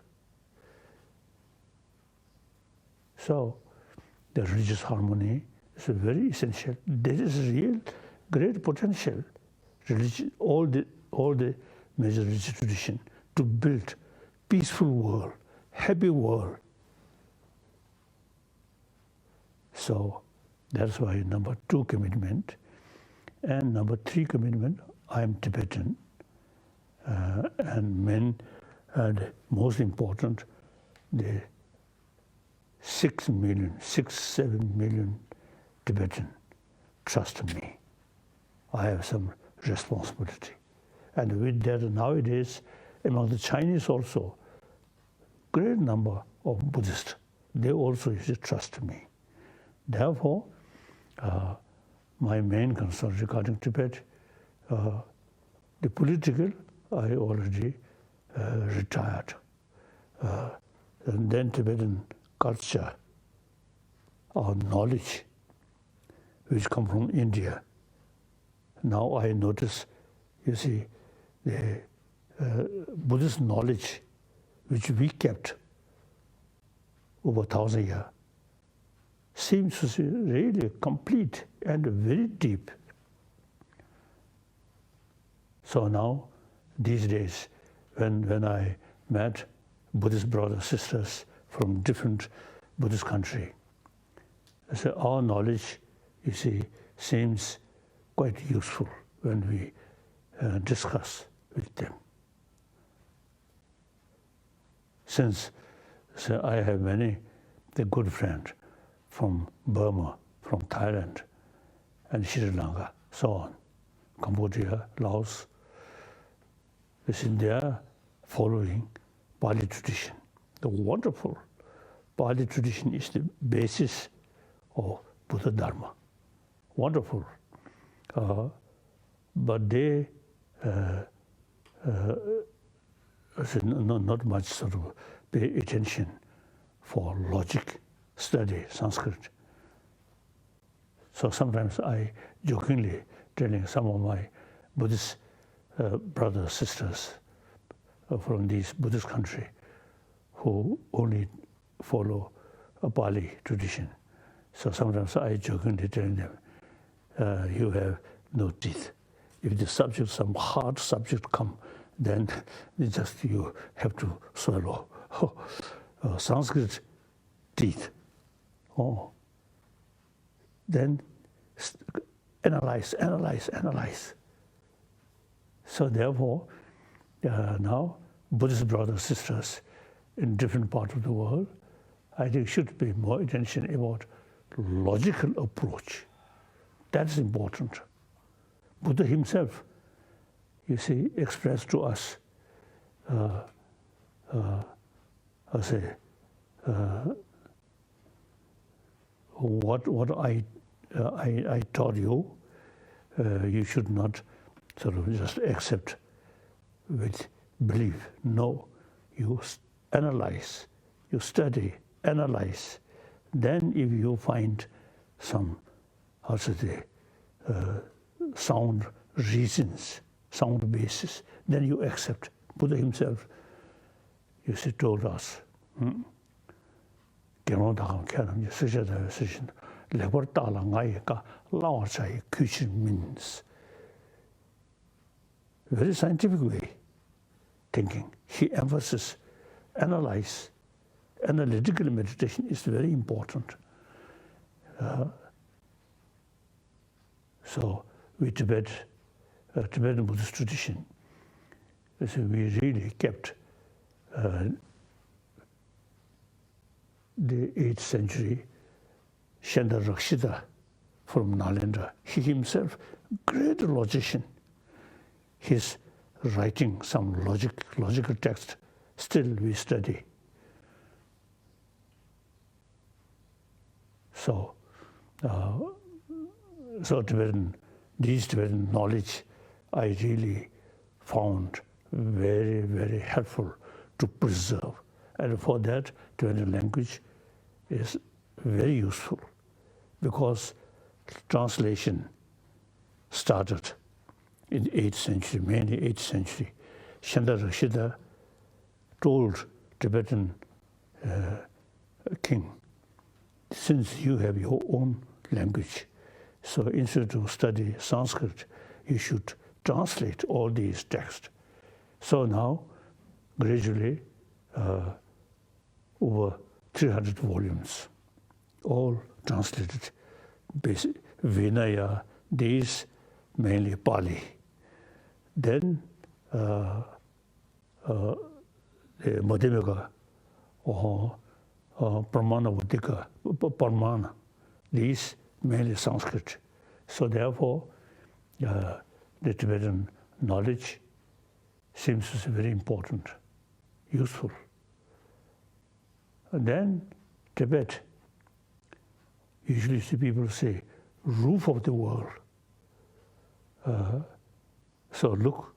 So, the religious harmony is very essential. There is real great potential. Religion, all the all the major religious tradition to build peaceful world, happy world. So That's why number two commitment. And number three commitment, I am Tibetan. Uh, and main and most important, the six million, six, seven million Tibetan trust me. I have some responsibility. And with that, nowadays, among the Chinese also, great number of Buddhists, they also, you see, trust me. Therefore, uh, my main concern regarding Tibet, uh, the political, I already, uh, retired. Uh, and then Tibetan culture, our knowledge, which come from India. Now I notice, you see, the, uh, Buddhist knowledge which we kept over thousand years seems to be really complete and very deep. So now, these days, when, when I met Buddhist brothers, sisters from different Buddhist country, I say our knowledge, you see, seems quite useful when we, uh, discuss with them. Since, say, I have many the good friends from Burma, from Thailand, and Sri Lanka, so on, Cambodia, Laos, you see, they are following Pali tradition. The wonderful Pali tradition is the basis of Buddha Dharma. Wonderful. Uh, but they, uh, uh, say, no, no, not much sort of pay attention for logic, study Sanskrit. So sometimes I jokingly telling some of my Buddhist, uh, brothers, sisters, uh, from these Buddhist country who only follow a Pali tradition. So sometimes I jokingly tell them, uh, "You have no teeth. If the subject, some hard subject come, then just you have to swallow." Uh, Sanskrit teeth. Oh, then s-, analyze, analyze, analyze. So therefore, uh, now Buddhist brothers, sisters in different parts of the world, I think, should pay more attention about logical approach. That is important. Buddha himself, you see, expressed to us, uh, uh, I say, uh, what, what I, uh, I, I taught you, uh, you should not sort of just accept with belief. No, you s-, analyze, you study, analyze. Then if you find some, how should I say, uh, sound reasons, sound basis, then you accept. Buddha himself, you see, told us, hmm? དགེ་སློང་དག་གམ་མཁས་རྣམས་ཀྱིས། སྲིད་ཞིར་ལྟ་བའི་སྲིད་ཞིའི་དོན། ལེགས་པར་བརྟགས་ལ་ང་ཡི་བཀའ། བླང་བར་བྱ་ཡི་གུས་ཕྱིར་མིན། Very scientific way thinking. He emphasizes, analyze, analytical meditation is very important. Uh, so, we Tibet, uh, Tibetan Buddhist tradition, so we really kept, uh, the eighth century Shendra Rakshita from Nalanda. He himself, great logician. He's writing some logic, logical text. Still we study. So, uh, so Tibetan, these Tibetan knowledge, I really found very, very helpful to preserve. And for that, Tibetan language is very useful, because translation started in the eighth century, mainly eighth century. Shendra Rakshita told Tibetan, uh, king, "Since you have your own language, so instead of study Sanskrit, you should translate all these texts." So now, gradually, uh, over three hundred volumes, all translated. Basi- Vinaya, these mainly Pali. Then, uh, uh, the Madhyamika, uh, uh, Pramana Vadika, P- Pramana, these mainly Sanskrit. So therefore, uh, the Tibetan knowledge seems to be very important, useful. And then Tibet, usually see people say, roof of the world. Uh, so look,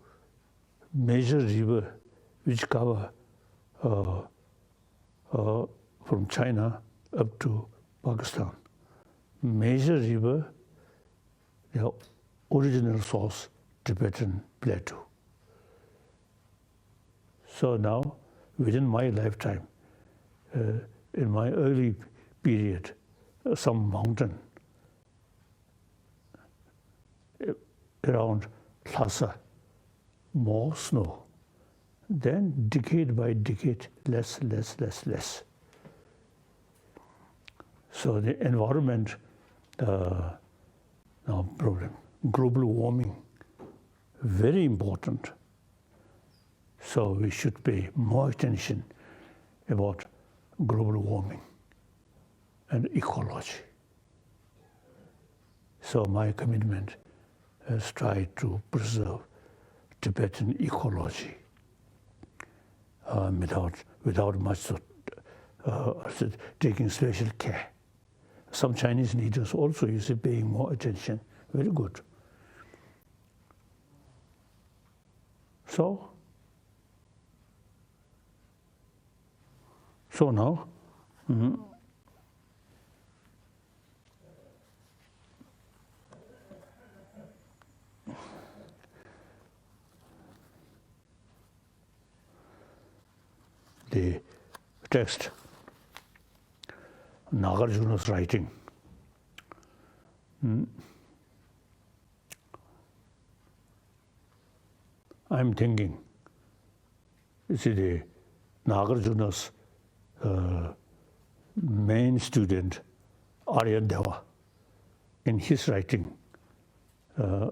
major river which cover uh, uh, from China up to Pakistan. Major river, the original source, Tibetan plateau. So now, within my lifetime, uh, in my early period, uh, some mountain around Lhasa, more snow. Then decade by decade, less, less, less, less. So the environment, uh, now problem, global warming, very important. So we should pay more attention about global warming and ecology. So my commitment is try to preserve Tibetan ecology, uh, without, without much of, uh, taking special care. Some Chinese leaders also, you see, paying more attention. Very good. So, so now, mm, the text, Nagarjuna's writing. Mm. I'm thinking, you see, the Nagarjuna's, uh, main student, Aryadeva, in his writing, uh,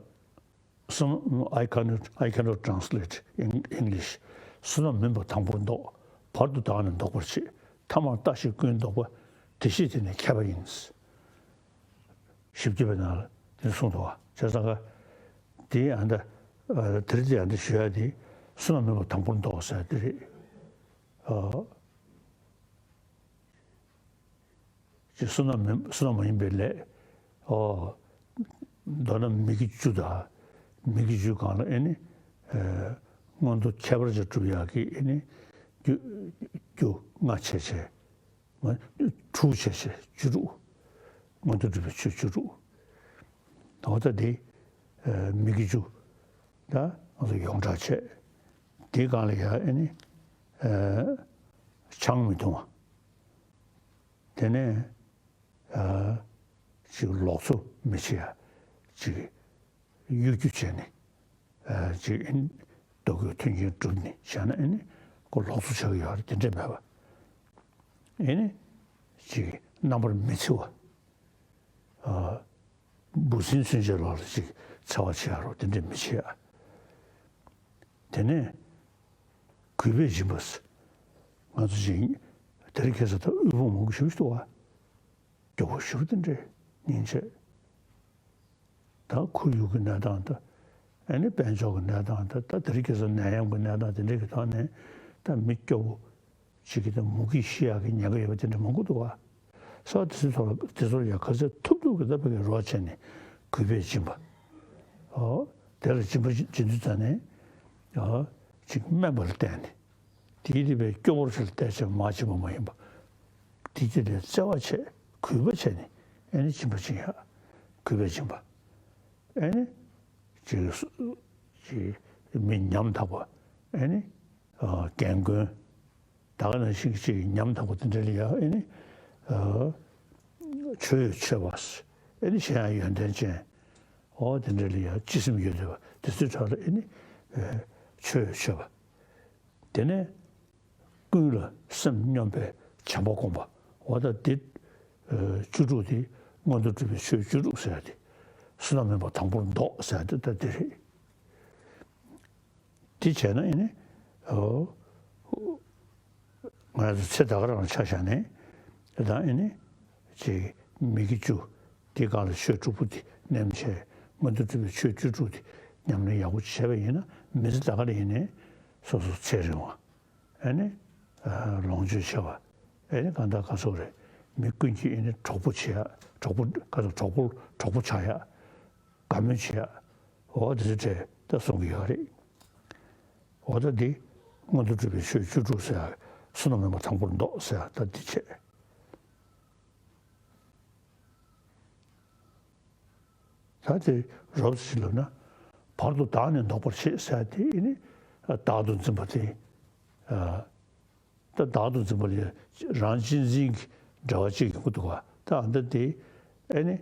some, I cannot, I cannot translate in English. བསོད་ནམས་མིན་པ་དང་པོར་འདོགས། བར་དུ་བདག་ནི་འདོགས་པར་བྱེད། ཐ་མར་ལྟ་ཞིག་ཀུན་བཟློག་པ། དེ་ཤེས་དེ་ནི་མཁས་པ་ཡིན། བཞི་བརྒྱ་པའི་ནང་ལ་དེ་གསུངས་འདུག་བ། བྱས་ཙང་ཀ་དེའི་ཨ་ད་ཨ་དེ་རེད། དེ་ཨ་ད་ཞུ་ཡ་དེ་བསོད་ནམས་མིན་པ་དང་པོར་འདོགས་ཟེར་དེ་རེད། ཨ་ཅེ་བསོད་ནམས་མིན་བསོད་ནམས་མ་ཡིན་པའི་ལས། ཨོ། མདོར་ན་མི་དགེ་བཅུ་དང་། མི་དགེ་བཅུ་སྒང་ལ་ཨེ་ནི་ཨ་མངོན་མཐོ་ཁྱད་པར་ཅན་སྒྲུབ་ཡག་གི་ཨེ་ནི་རྒྱུ་རྒྱུ་ལྔ་བྱས་བྱས། དྲུག་བྱས་བྱས་བཅུ་དྲུག་མངོན་མཐོ་སྒྲུབ་པའི་ཆོས་བཅུ་དྲུག་འོ་ད་དེ་ཨ་མི་དགེ་བཅུ། ད་ང་ཚོ་ཡོངས་གྲགས་བྱས། དེའི་སྒང་ལ་ཡ་ཨེ་ནི་ཨ་ཆང་མི་འཐུང་བ། དེ་ནས་ཨ་ཅིག་ལོག་འཚོ་མི་བྱེད་ཡ། ཅིག་གཡོ་སྒྱུ་བྱས་ནས་ཨ་ཅིག་ཨེ་ནི་ལྡོག་སྐྱོད་མཐུན་རྐྱེན་བསྒྲུབས་ནས་བྱས་ན་ཨེ་ནི་ཁོ་ལོག་འཚོ་བྱེད་ཀྱི་ཡོད་རེད། དེ་འདྲས་མེད་པ། ཨེ་ནི་ཅིག་རྣམ་པར་མི་འཚེ་བ། ཨ་འབུ་སྲིན་ཚུན་ཆད་ལོག་ལ་ཅིག་འཚེ་བ་བྱེད་ཡ་རོགས་དེ་འདྲས་མི་བྱེད་ཡ། དེ་ནས་གུས་པས་སྦྱིན་པ། ང་ཚོ་ཅིག་དེ་རིང་ཁ་སང་ད་དབུལ་ཕོངས་མང་པོ་ཞེ་པོ་ཞིག་འདུག་བ། སྐྱོ་པོ་ཞེ་པོ་དེ་འདྲས་སྙིང་རྗེ། ད་ཁོར་ཡུག་གི་གནས་སྟངས་དང་། ཨ་ནི་དཔལ་འབྱོར་གྱི་གནས་སྟངས་དང་། ད་དེ་རིང་ཁ་སང་ནད་ཡམས་ཀྱི་གནས་སྟངས་དེ་འདྲ་གི་ཐོག་ནས་ད་མི་སྐྱོ་པོ་ཅིག་གི་ད་མུ་གེས་ཤི་ཡག་གི་ཉེན་ཁ་ཡོད་པ་དེ་འདྲ་མང་པོ་འདུག་བ། སོ་དེ་ཚོའི་ཐོག་ལ་དེ་ཚོར་ཡང་ག་ཚོད་ཐུབ་ཐུབ་ཀྱི་ད་ཕ་གིར་རོགས་བྱས་ནས་གུས་པས་སྦྱིན་པ། ཨོ། དེ་ལ་སྦྱིན་པ་སྦྱིན་དུས་ཙམ་ནས། ཨོ། ཅིག་དམན་པ་ལ་བརྟེན་ནས། དེའི་རིགས་པའི་སྐྱོ་པོར་ཞིག་བལྟས་བྱས་མ་བྱིན་པ་མ་ཡིན་པ། དེ་ཅི་ལས་བརྩེ་བ་བྱས་གུས་པ་བྱས་ནས་ཨེ་ནི་སྦྱིན་པ་སྦྱིན་ཡ། གུས་པས་སྦྱིན་པ། ཨེ་ནི་ཅིག་སུ་ཅིག་མི་ཉམ་ཐག་པ། ཨེ་ནི་ཨ་རྒན་རྒོན། ད་ག་ནང་བཞིན་ཅིག་ཉམ་ཐག་པ་དེ་འདྲ་ལ་ཡ་ཨེ་ནི་ཨ་ཆོས་ཡོད་ཆོས་པ། ཨེ་ནི་གཞན་ཡང་ཡོན་ཏན་ཅན། ཨོ་དེ་འདྲ་ལ་ཡ་སྤྱི་སེམས་ཡོད་བསྡད་པ་དེ་ཚོའི་གྲས་ལ་ཨེ་ནི་ཨ་ཆོས་ཡོད་ཆོས་པ། དེ་ནས་ཀུན་ལ་སེམས་སྙོམས་པའི་བྱམས་པ་སྒོམ་པ། འོ་ད་འདི་ཨ་བཅུ་དྲུག་དེ་ མངོན་མཐོ་གྲུབ་པའི་ཆོས་བཅུ་དྲུག་ཟེར་ཡ་དེ། བསོད་ནམས་མིན་པ་དང་པོར་བཟློག་ཟེར་ཡ་དེ་ད་དེ་རེད། དེ་བྱས་ན་ཨེ་ནི། ཨོ། ང་རང་ཚོ་ཚེ་ད་ག་རང་ཆ་བཞག་ནས། དེ་དང་ཨེ་ནི། ཅིག་མི་དགེ་བཅུ། དེའི་སྒང་ལ་ཆོས་དྲུག་པོ་དེ་ནེམ་བྱས། མངོན་མཐོ་གྲུབ་པའི་ཆོས་བཅུ་དྲུག་དེ་ཉམས་ལེན་ཡག་པོ་བྱས་པ་ཡིན་ན། མི་ཚེ་ད་ག་ལ་ཡིན་ནའི་སོ་སོ་ཚེ་རིང་བ། ཨེ་ནི། ལོངས་སྤྱོད་ཆེ་བ། ཨེ་ནི་གང་ལྟར་ག་ཚོད་རེད། མི་ཀུན་གྱིས་ཨེ་ནི་གྲོགས་པོ་བྱེད་ཡ། གྲོགས་པོ་ག་ཚོད། གྲོགས་པོ་གྲོགས་པོ་ཆགས་ཡ། དགའ་མོས་བྱེད་ཡ། འོ་དེ་ཚོ་གྲས་ད་གསུང་གི་ཡོད་རེད། འོ་ད་འདི་མངོན་མཐོ་གྲུབ་པའི་ཆོས་བཅུ་དྲུག་ཟེར་ཡ། བསོད་ནམས་མིན་པ་དང་པོར་བཟློག་ཟེར་ཡ་ད་འདི་བྱས། ད་དེ་རོབ་ཙམ་ཞིག་ལབ་ན། བར་དུ་བདག་ནི་འདོགས་པར་བྱེད་ཟེར་ཡ་དེ་ཨེ་ནི། བདག་ཏུ་འཛིན་པ་དེ། ད་བདག་ཏུ་འཛིན་པ་ལ་རང་གཅེས་འཛིན་གྱི་འབྲེལ་བ་གཅིག་ཡོང་གི་འདུག་ག་ད་ཨ་ད་དེ་ཨེ་ནི།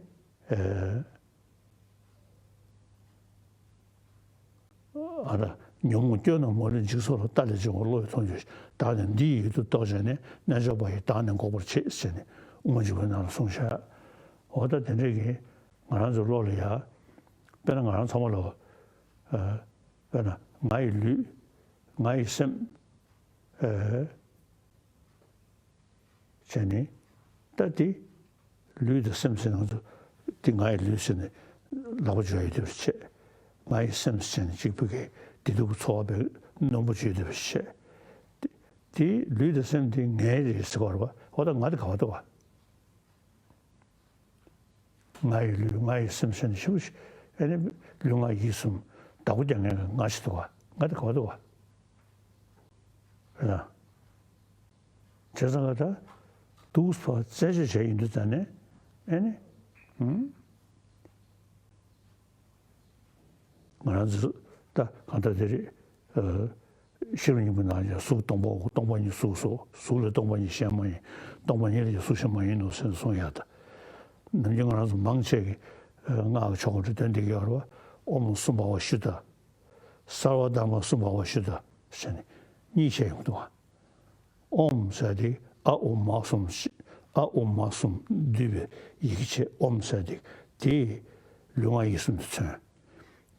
ཨ་ད་ཉོན་མོངས་སྐྱོན་རྣམས་མ་ལུས་འཇིག་ཚོགས་ལ། ལྟ་ལས་བྱུང་བའི་བློ་ཡིས་མཐོང་གྱུར་ཅིག་བདག་ནི་འདི་ཡི་ཡུལ་དུ་རྟོགས་བྱས་ནས། རྣལ་འབྱོར་པ་ཡིས་བདག་ནི་འགོག་པར་བྱེད་ཟེར་ནས་དབུ་མ་འཇུག་པའི་ནང་ལ་གསུངས་བཞག་འོ་ད་དེ་འདྲས་ཀྱི་ང་རང་ཚོའི་བློ་ལ་ཡ། དཔེར་ན་ང་རང་ཚང་མ་ལ། དཔེར་ན་ང་ཡི་ལུས། ང་ཡི་སེམས། བྱས་ནས། ད་དེ་ལུས་དང་སེམས་ཟེར་ནས་ང་ཚོ་དེ་ང་ཡི་ལུས་ཟེར་ནས་ལག་པ་འཇུ་ཡ་ཡོད་དེ་བྱས། ང་ཡི་སེམས་ཟེར་ནས་གཅིག་པུ་གི་བདེ་སྡུག་གི་ཚོར་བ་བས་རྣོན་པོ་བྱེད་དེ་བྱས། དེ་དེ་ལུས་དང་སེམས་དེ་ངའི་རེད་ཟེར་བ་རེད་པ། འོ་ད་ང་དེ་ག་བ་འདུག་ག་ང་ཡི་ལུས། ང་ཡི་སེམས་ཟེར་ནས་ཞེ་པོ་ཞིག་ཨེ་ནི་ལུས་ངག་ཡིད་གསུམ་བདག་པོ་རྒྱག་མཁན་གྱི་ང་ཞིག་འདུག་ག་ང་དེ་ག་བ་འདུག་ག་རེད་ད། བྱས་ཙང་ག་ད་འདུག་སེ་རྩད་གཅོད་བྱས་ཡིན་དུས་ཙང་ནས་ཨེ་ནི། ཧུམ། ང་རང་ཚོ་ད་གང་ལྟར་དེ་རེད། ཨ། ཤེས་རབ་སྙིང་པོའི་ནང་ལ་གཟུགས་སྟོང་པའོ། སྟོང་པ་ཉིད་གཟུགས་སོ། གཟུགས་ལས་སྟོང་པ་ཉིད་གཞན་མ་ཡིན། སྟོང་པ་ཉིད་ལས་ཀྱང་གཟུགས་གཞན་མ་ཡིན་ནོ་ཟེར་ནས་གསུངས་ཡག་ད། ནམ་རྒྱུན་ང་རང་ཚོ་མང་ཆེ་གིས་སྔགས་ཀྱི་ཆོ་ག་འདྲ་འདོན་བསྡད་ཀྱི་ཡོད་རེད་པ། ཨོཾ་སུམ་བྷ་བ་ཤུདྡྷ། སརྦ་དྷརྨ་སུམ་བྷ་བ་ཤུདྡྷ་ཟེར་ནས་གཉིས་བཤད་ཡོང་གི་འདུག་ག་ཨོཾ་ཟེར་དེ་ཨ་ཨོ་མ་གསུམ། ཨ་ཨོ་མ་གསུམ་འདུས་པའི་ཡི་གེ་བྱས། ཨོཾ་ཟེར་དེ་དེས་ལུས་ངག་ཡིད་གསུམ་དེ་མཚོན།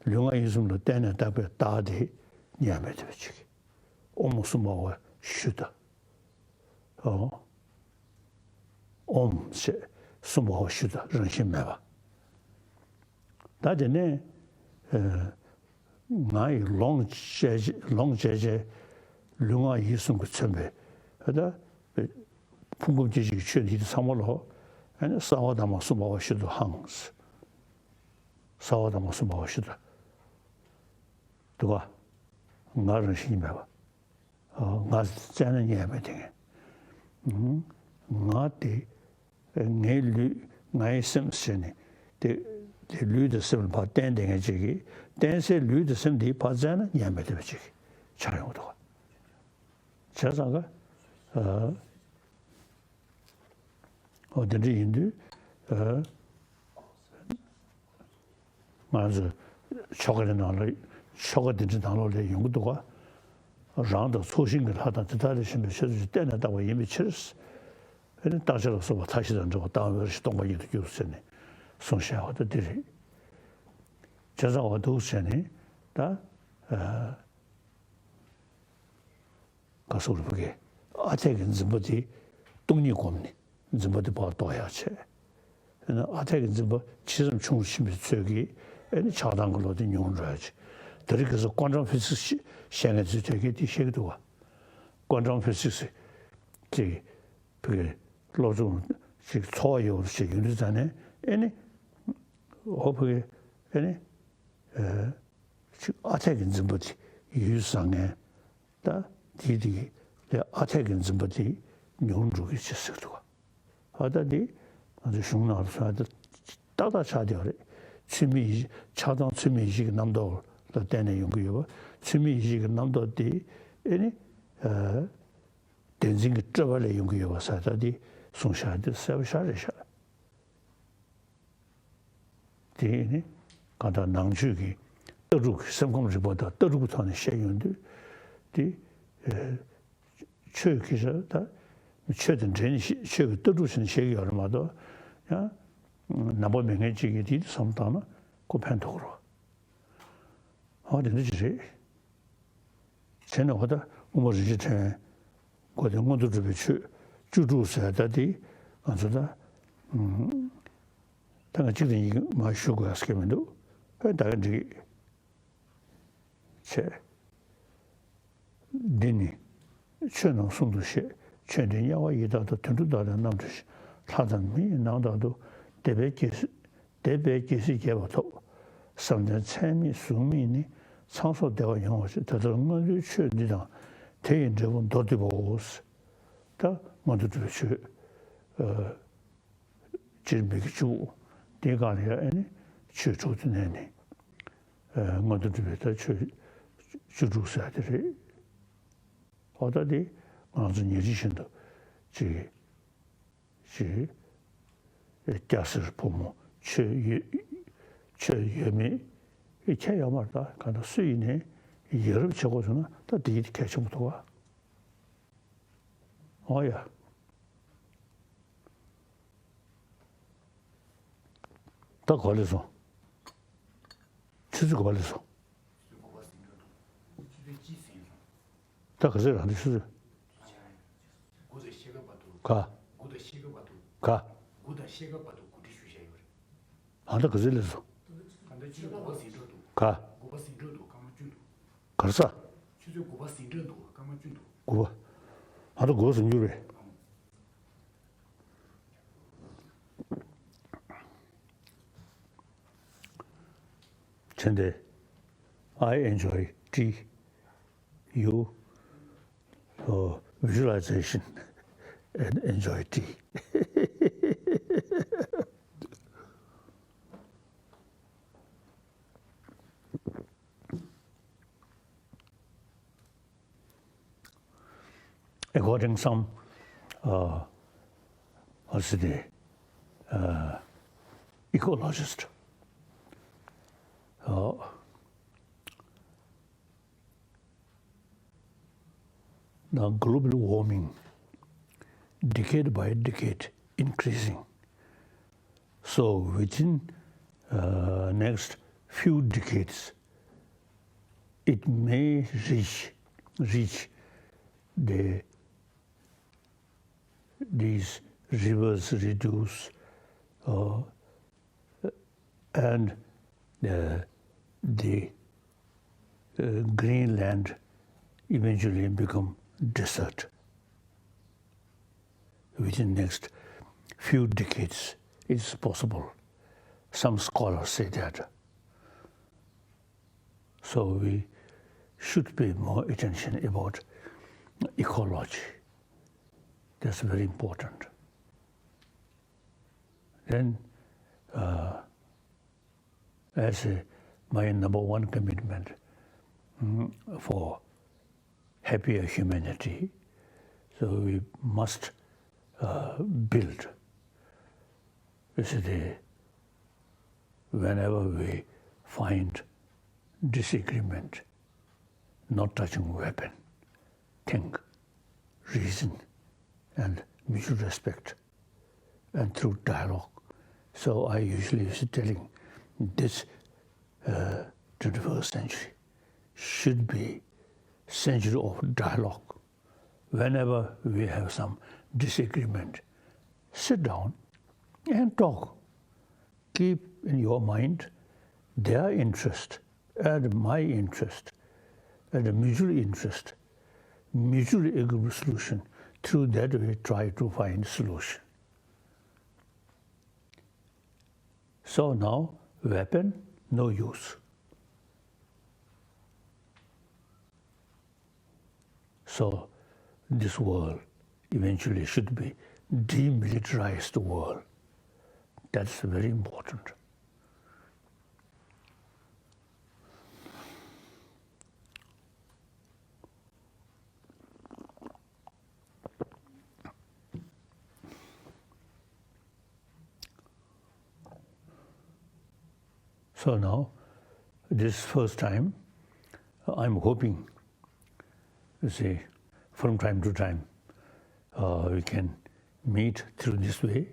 ལུས་ངག་ཡིད་གསུམ་ལ་བརྟེན་ནས་བཏགས་པའི་བདག་དེ་ཉམས་མེད་དེ་བ་ཅིག་ཨོཾ་སུམ་བྷ་བ་ཤུདྡྷ། ཨོ། ཨོཾ་ཞེས་སུམ་བྷ་བ་ཤུདྡྷ། རང་བཞིན་མེད་པ། ད་དེ་ནས་ཨ་ང་ཡིས་ལོངས་སྤྱད་ལོངས་སྤྱད་བྱས། ལུས་ངག་ཡིད་གསུམ་གྱིས་མཚོན་པའི་ཨ་ད་ཕུང་ཁམས་སྐྱེ་མཆེད་ཀྱི་ཆོས་འདི་ཚང་མ་ལོ། ཨ་ནི་སརྦ་དྷརྨ་སུམ་བྷ་བ་ཤུདྡྷོ་ཧཾ། སརྦ་དྷརྨ་སུམ་བྷ་བ་ཤུདྡྷ། འདུག་ག་ང་རང་བཞིན་མེད་པ། ང་བཙལ་ན་ཉམས་མེད་དེ་ངས། ང་དེ་ངའི་ལུས་ངའི་སེམས་ཟེར་ནས་དེ་དེ་ལུས་དང་སེམས་ལ་ཕར་བརྟེན་བསྡད་མཁན་ཅིག་གིས། བརྟེན་སའི་ལུས་དང་སེམས་དེ་ཕར་བཙལ་ན་ཉམས་མེད་དེ་བ་ཅིག་ཆགས་ཡོང་གི་འདུག་ག་བྱས་ཙང་ག་ཨ། འོ་དེ་འདྲ་ཡིན་དུས། ཨ། ང་ཚོ་ཆོ་ག་འདི་ནང་ལ། ཆོ་ག་འདི་འདྲ་ནང་ལོགས་ལ་ཡོང་གི་འདུག་ག་རང་དང་ཚོགས་ཞིང་གི་ལྷ་དང་དེ་དག་ལས་གཞན་པའི་ཆོས་ཐམས་ཅད་བརྟེན་ནས་བཏགས་པ་ཡིན་པའི་ཕྱིར། ཨེ་ནི་རྟག་ཆད་ལ་སོགས་པ་མཐའ་བཞི་དང་བྲལ་བ་དང་། འོད་ཞེས་སྟོང་པ་ཉིད་དུ་གྱུར་ཟེར་ནས་གསུངས་བཞག་པ་ད་འདི་རེད། བྱས་ཙང་འོ་འདུག་ཟེར་ནས་ད། ཨ། ག་སོགས་རིགས་པ་གིས་ཨ་འཐས་ཀྱི་འཛིན་པ་དེ་སྟོང་ཉིད་བསྒོམས་ནས་འཛིན་པ་དེ་ཕར་ལྡོག་ཡག་བྱས། ཨ་འཐས་ཀྱི་འཛིན་པ་ཇི་ཙམ་ཆུང་རུ་ཕྱིན་པའི་ཚོད་ཀྱིས་ཨ་ནི་ཆགས་སྡང་གི་བློ་དེ་ཉུང་རུ་འགྲོ་ཡག་བྱས། དེ་རིང་ཁ་སང་ཀོན་ཊམ་ཕི་སིག་སི་བཤད་མཁན་ཚོས་དེ་གས་དེ་བཤད་ཀྱི་འདུག་ག་ཀོན་ཊམ་ཕི་སིག་སི་ཅིག་བོད་ཀྱི་སློབ་སྦྱོང་ཅིག་འཚོ་བ་ཡོད་ཅིག་ཡོང་དུས་ཙང་ནས་ཨ་ནི། འོ་བོད་ཀྱི་ཨ་ནི། ཨ། ཅིག་ཨ་འཐས་ཀྱི་འཛིན་པ་དེ་ཡུད་བཟང་ངན། ད་དེའི་དེ་གི་ལས་ཨ་འཐས་ཀྱི་འཛིན་པ་དེ་ཉུང་འགྲོ་གི་ཕྱིར་ཟེར་འདུག་ག་ཨ་ད་དེ་ང་ཚོའི་གཞུང་ནང་ལ་སོང་ཡ་ད་ཏག་ཏག་ཆགས་བསྡད་པ་རེད། ཚུལ་མིན་ཡིད་ཆགས་སྡང་ཚུལ་མིན་ཡིད་ཀྱི་རྣམ་རྟོག་ལ་བརྟེན་ནས་ཡོང་གི་ཡོད་པ། ཚུལ་མིན་ཡིད་ཀྱི་རྣམ་རྟོག་དེ་ཨེ་ནི། ཨ། བདེན་འཛིན་གྱི་སྤྲོས་པ་ལས་ཡོང་གི་ཡོད་པ་ཟེར་ད་དེ་གསུངས་བཞག་དེ་གསལ་པོ་ཞེ་དྲག་རེད་ཤག་དེ་ནི་གང་ལྟར་ནང་ཆོས་ཀྱི་ལྟ་གྲུབ་ཀྱི་སེམས་ཁམས་རིག་པ་དང་ལྟ་གྲུབ་ཀྱི་ཐོག་ནས་བཤད་ཡོང་དུས་དེ། ཨེ། ཆོས་ཀྱི་ད་ཆོས་དང་འབྲེལ་ནས་ཆོས་ཀྱི་ལྟ་གྲུབ་བྱས་ནས་བཤད་ཀྱི་ཡོད་རེད་མ་གཏོགས། ཡང་ ནང་པ་མེད་མཁན་གཅིག་གིས་དེ་བསམ་བཏང་ན་ཁོ་ཕན་ཐོགས་རོགས། ཨ་དེ་འདྲ་ཅིག་རེད། བྱས་ནས་འོ་ད་དབུ་མ་རིན་ཆེན་ཕྲེང་བའི་སྒོ་དེ་མངོན་མཐོ་གྲུབ་པའི་ཆོས་བཅུ་དྲུག་ཟེར་ད་དེ་ང་ཚོ་ད་ད་ང་གཅིག་དང་གཉིས་མ་ཞུ་དགོས་ཟེར་གྱི་མི་འདུག་ཨེ་ད་ག་འགྲིག་བྱས། འདི་ནི་ཆོས་རྣམས་གསུམ་དུ་བཤད། ཆོས་འདི་དམྱལ་བ་ཡི་དྭགས་དང་དུད་འགྲོ་དག་ལས་རྣམ་བྲལ་ཞིང་། ལྷ་དང་མིའི་ནང་དག་ཏུ། དེ་བས་རྒྱལ་སྲིད་དེ་བས་རྒྱལ་སྲིད་རྒྱས་པ་ཐོབ། བསམ་གཏན་ཚད་མེད་གཟུགས་མེད་ནི། ཚངས་སོགས་བདེ་བ་ཡོང་བར་བྱེད། དེ་ལྟར་མངོན་མཐོའི་ཆོས་འདི་དང་། དེ་ཡི་འབྲས་བུ་མདོར་བསྡུས་པའོ། ད་མངོན་མཐོ་གྲུབ་པའི་ཆོས། སྤྱིར་མི་དགེ་བཅུ་པོ་དེའི་སྒང་ལ་ཡང་ཨ་ནི་ཆོས་དྲུག་དེ་ནས་ནི་མངོན་མཐོ་གྲུབ་པའི་ད་ཆོས་བཅུ་དྲུག་ཟེར་དེ་རེད། འོ་ད་དེ་ང་ཚོ་ཉིན་རེ་བཞིན་དུ་ཅིག་ཅིག་སྐྱ་སེར་ཕོ་མོ་ཆོས་ཡོད་ཆོས་ཡོད་མེད་ཁྱད་ཡོད་མ་རེད། ད་གང་ལྟར་སུ་ཡིན་ནའི་ཡ་རབས་བྱེད་དགོས་བྱུང་ན་ད་དེ་གལ་ཆེན་པོ་འདུག་ག་ཨོ་ཡ། ད་ག་ལེ་སོང་། ཆུ་ཚོད་ག་ལེ་སོང་། ད་ག་ཚོད་རང་དེ་ཆུ་ཚོད། ག། ཨ་ད་ག་ཚོད་ལས་སོང་། ག། གར་ས། དགུ་པ། ཨ་ད་དགུ་པ་ཟིན་རྒྱུ་རེད། ཕྲན་ཏེ། I enjoy tea. You, uh, visualization and enjoy tea. According some, uh, what's the, uh, ecologist, uh, now global warming, decade by decade increasing. So within, uh, next few decades, it may reach, reach the, these rivers reduce, uh, and, uh, the, uh, Greenland eventually become desert. Within next few decades, it's possible. Some scholars say that. So we should pay more attention about ecology. That's very important. Then, uh, as a, my number one commitment, mm, for happier humanity, so we must, uh, build. You see, the, whenever we find disagreement, not touching weapon, think, reason, and mutual respect, and through dialogue. So I usually is telling this, uh, twenty-first century should be century of dialogue. Whenever we have some disagreement, sit down and talk. Keep in your mind their interest and my interest and the mutual interest, mutually agreeable solution. Through that we try to find solution. So now weapon, no use. So this world eventually should be demilitarized world. That's very important. So now, this first time, I'm hoping, you see, from time to time, uh, we can meet through this way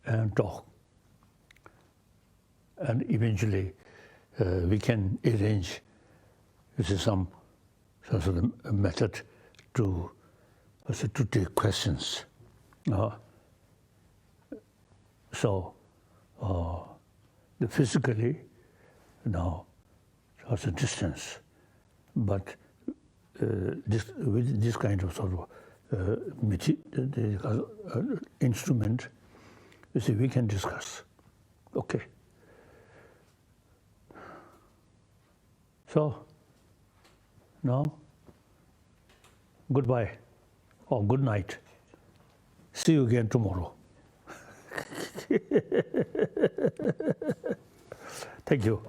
and talk. And eventually, uh, we can arrange, you see, some, some sort of method to, uh, to take questions. Uh, so, uh, the physically, now, also distance, but, uh, this, with this kind of sort of, uh, mate- uh, uh, instrument, you see, we can discuss. Okay. So, now, goodbye or good night. See you again tomorrow. Thank you.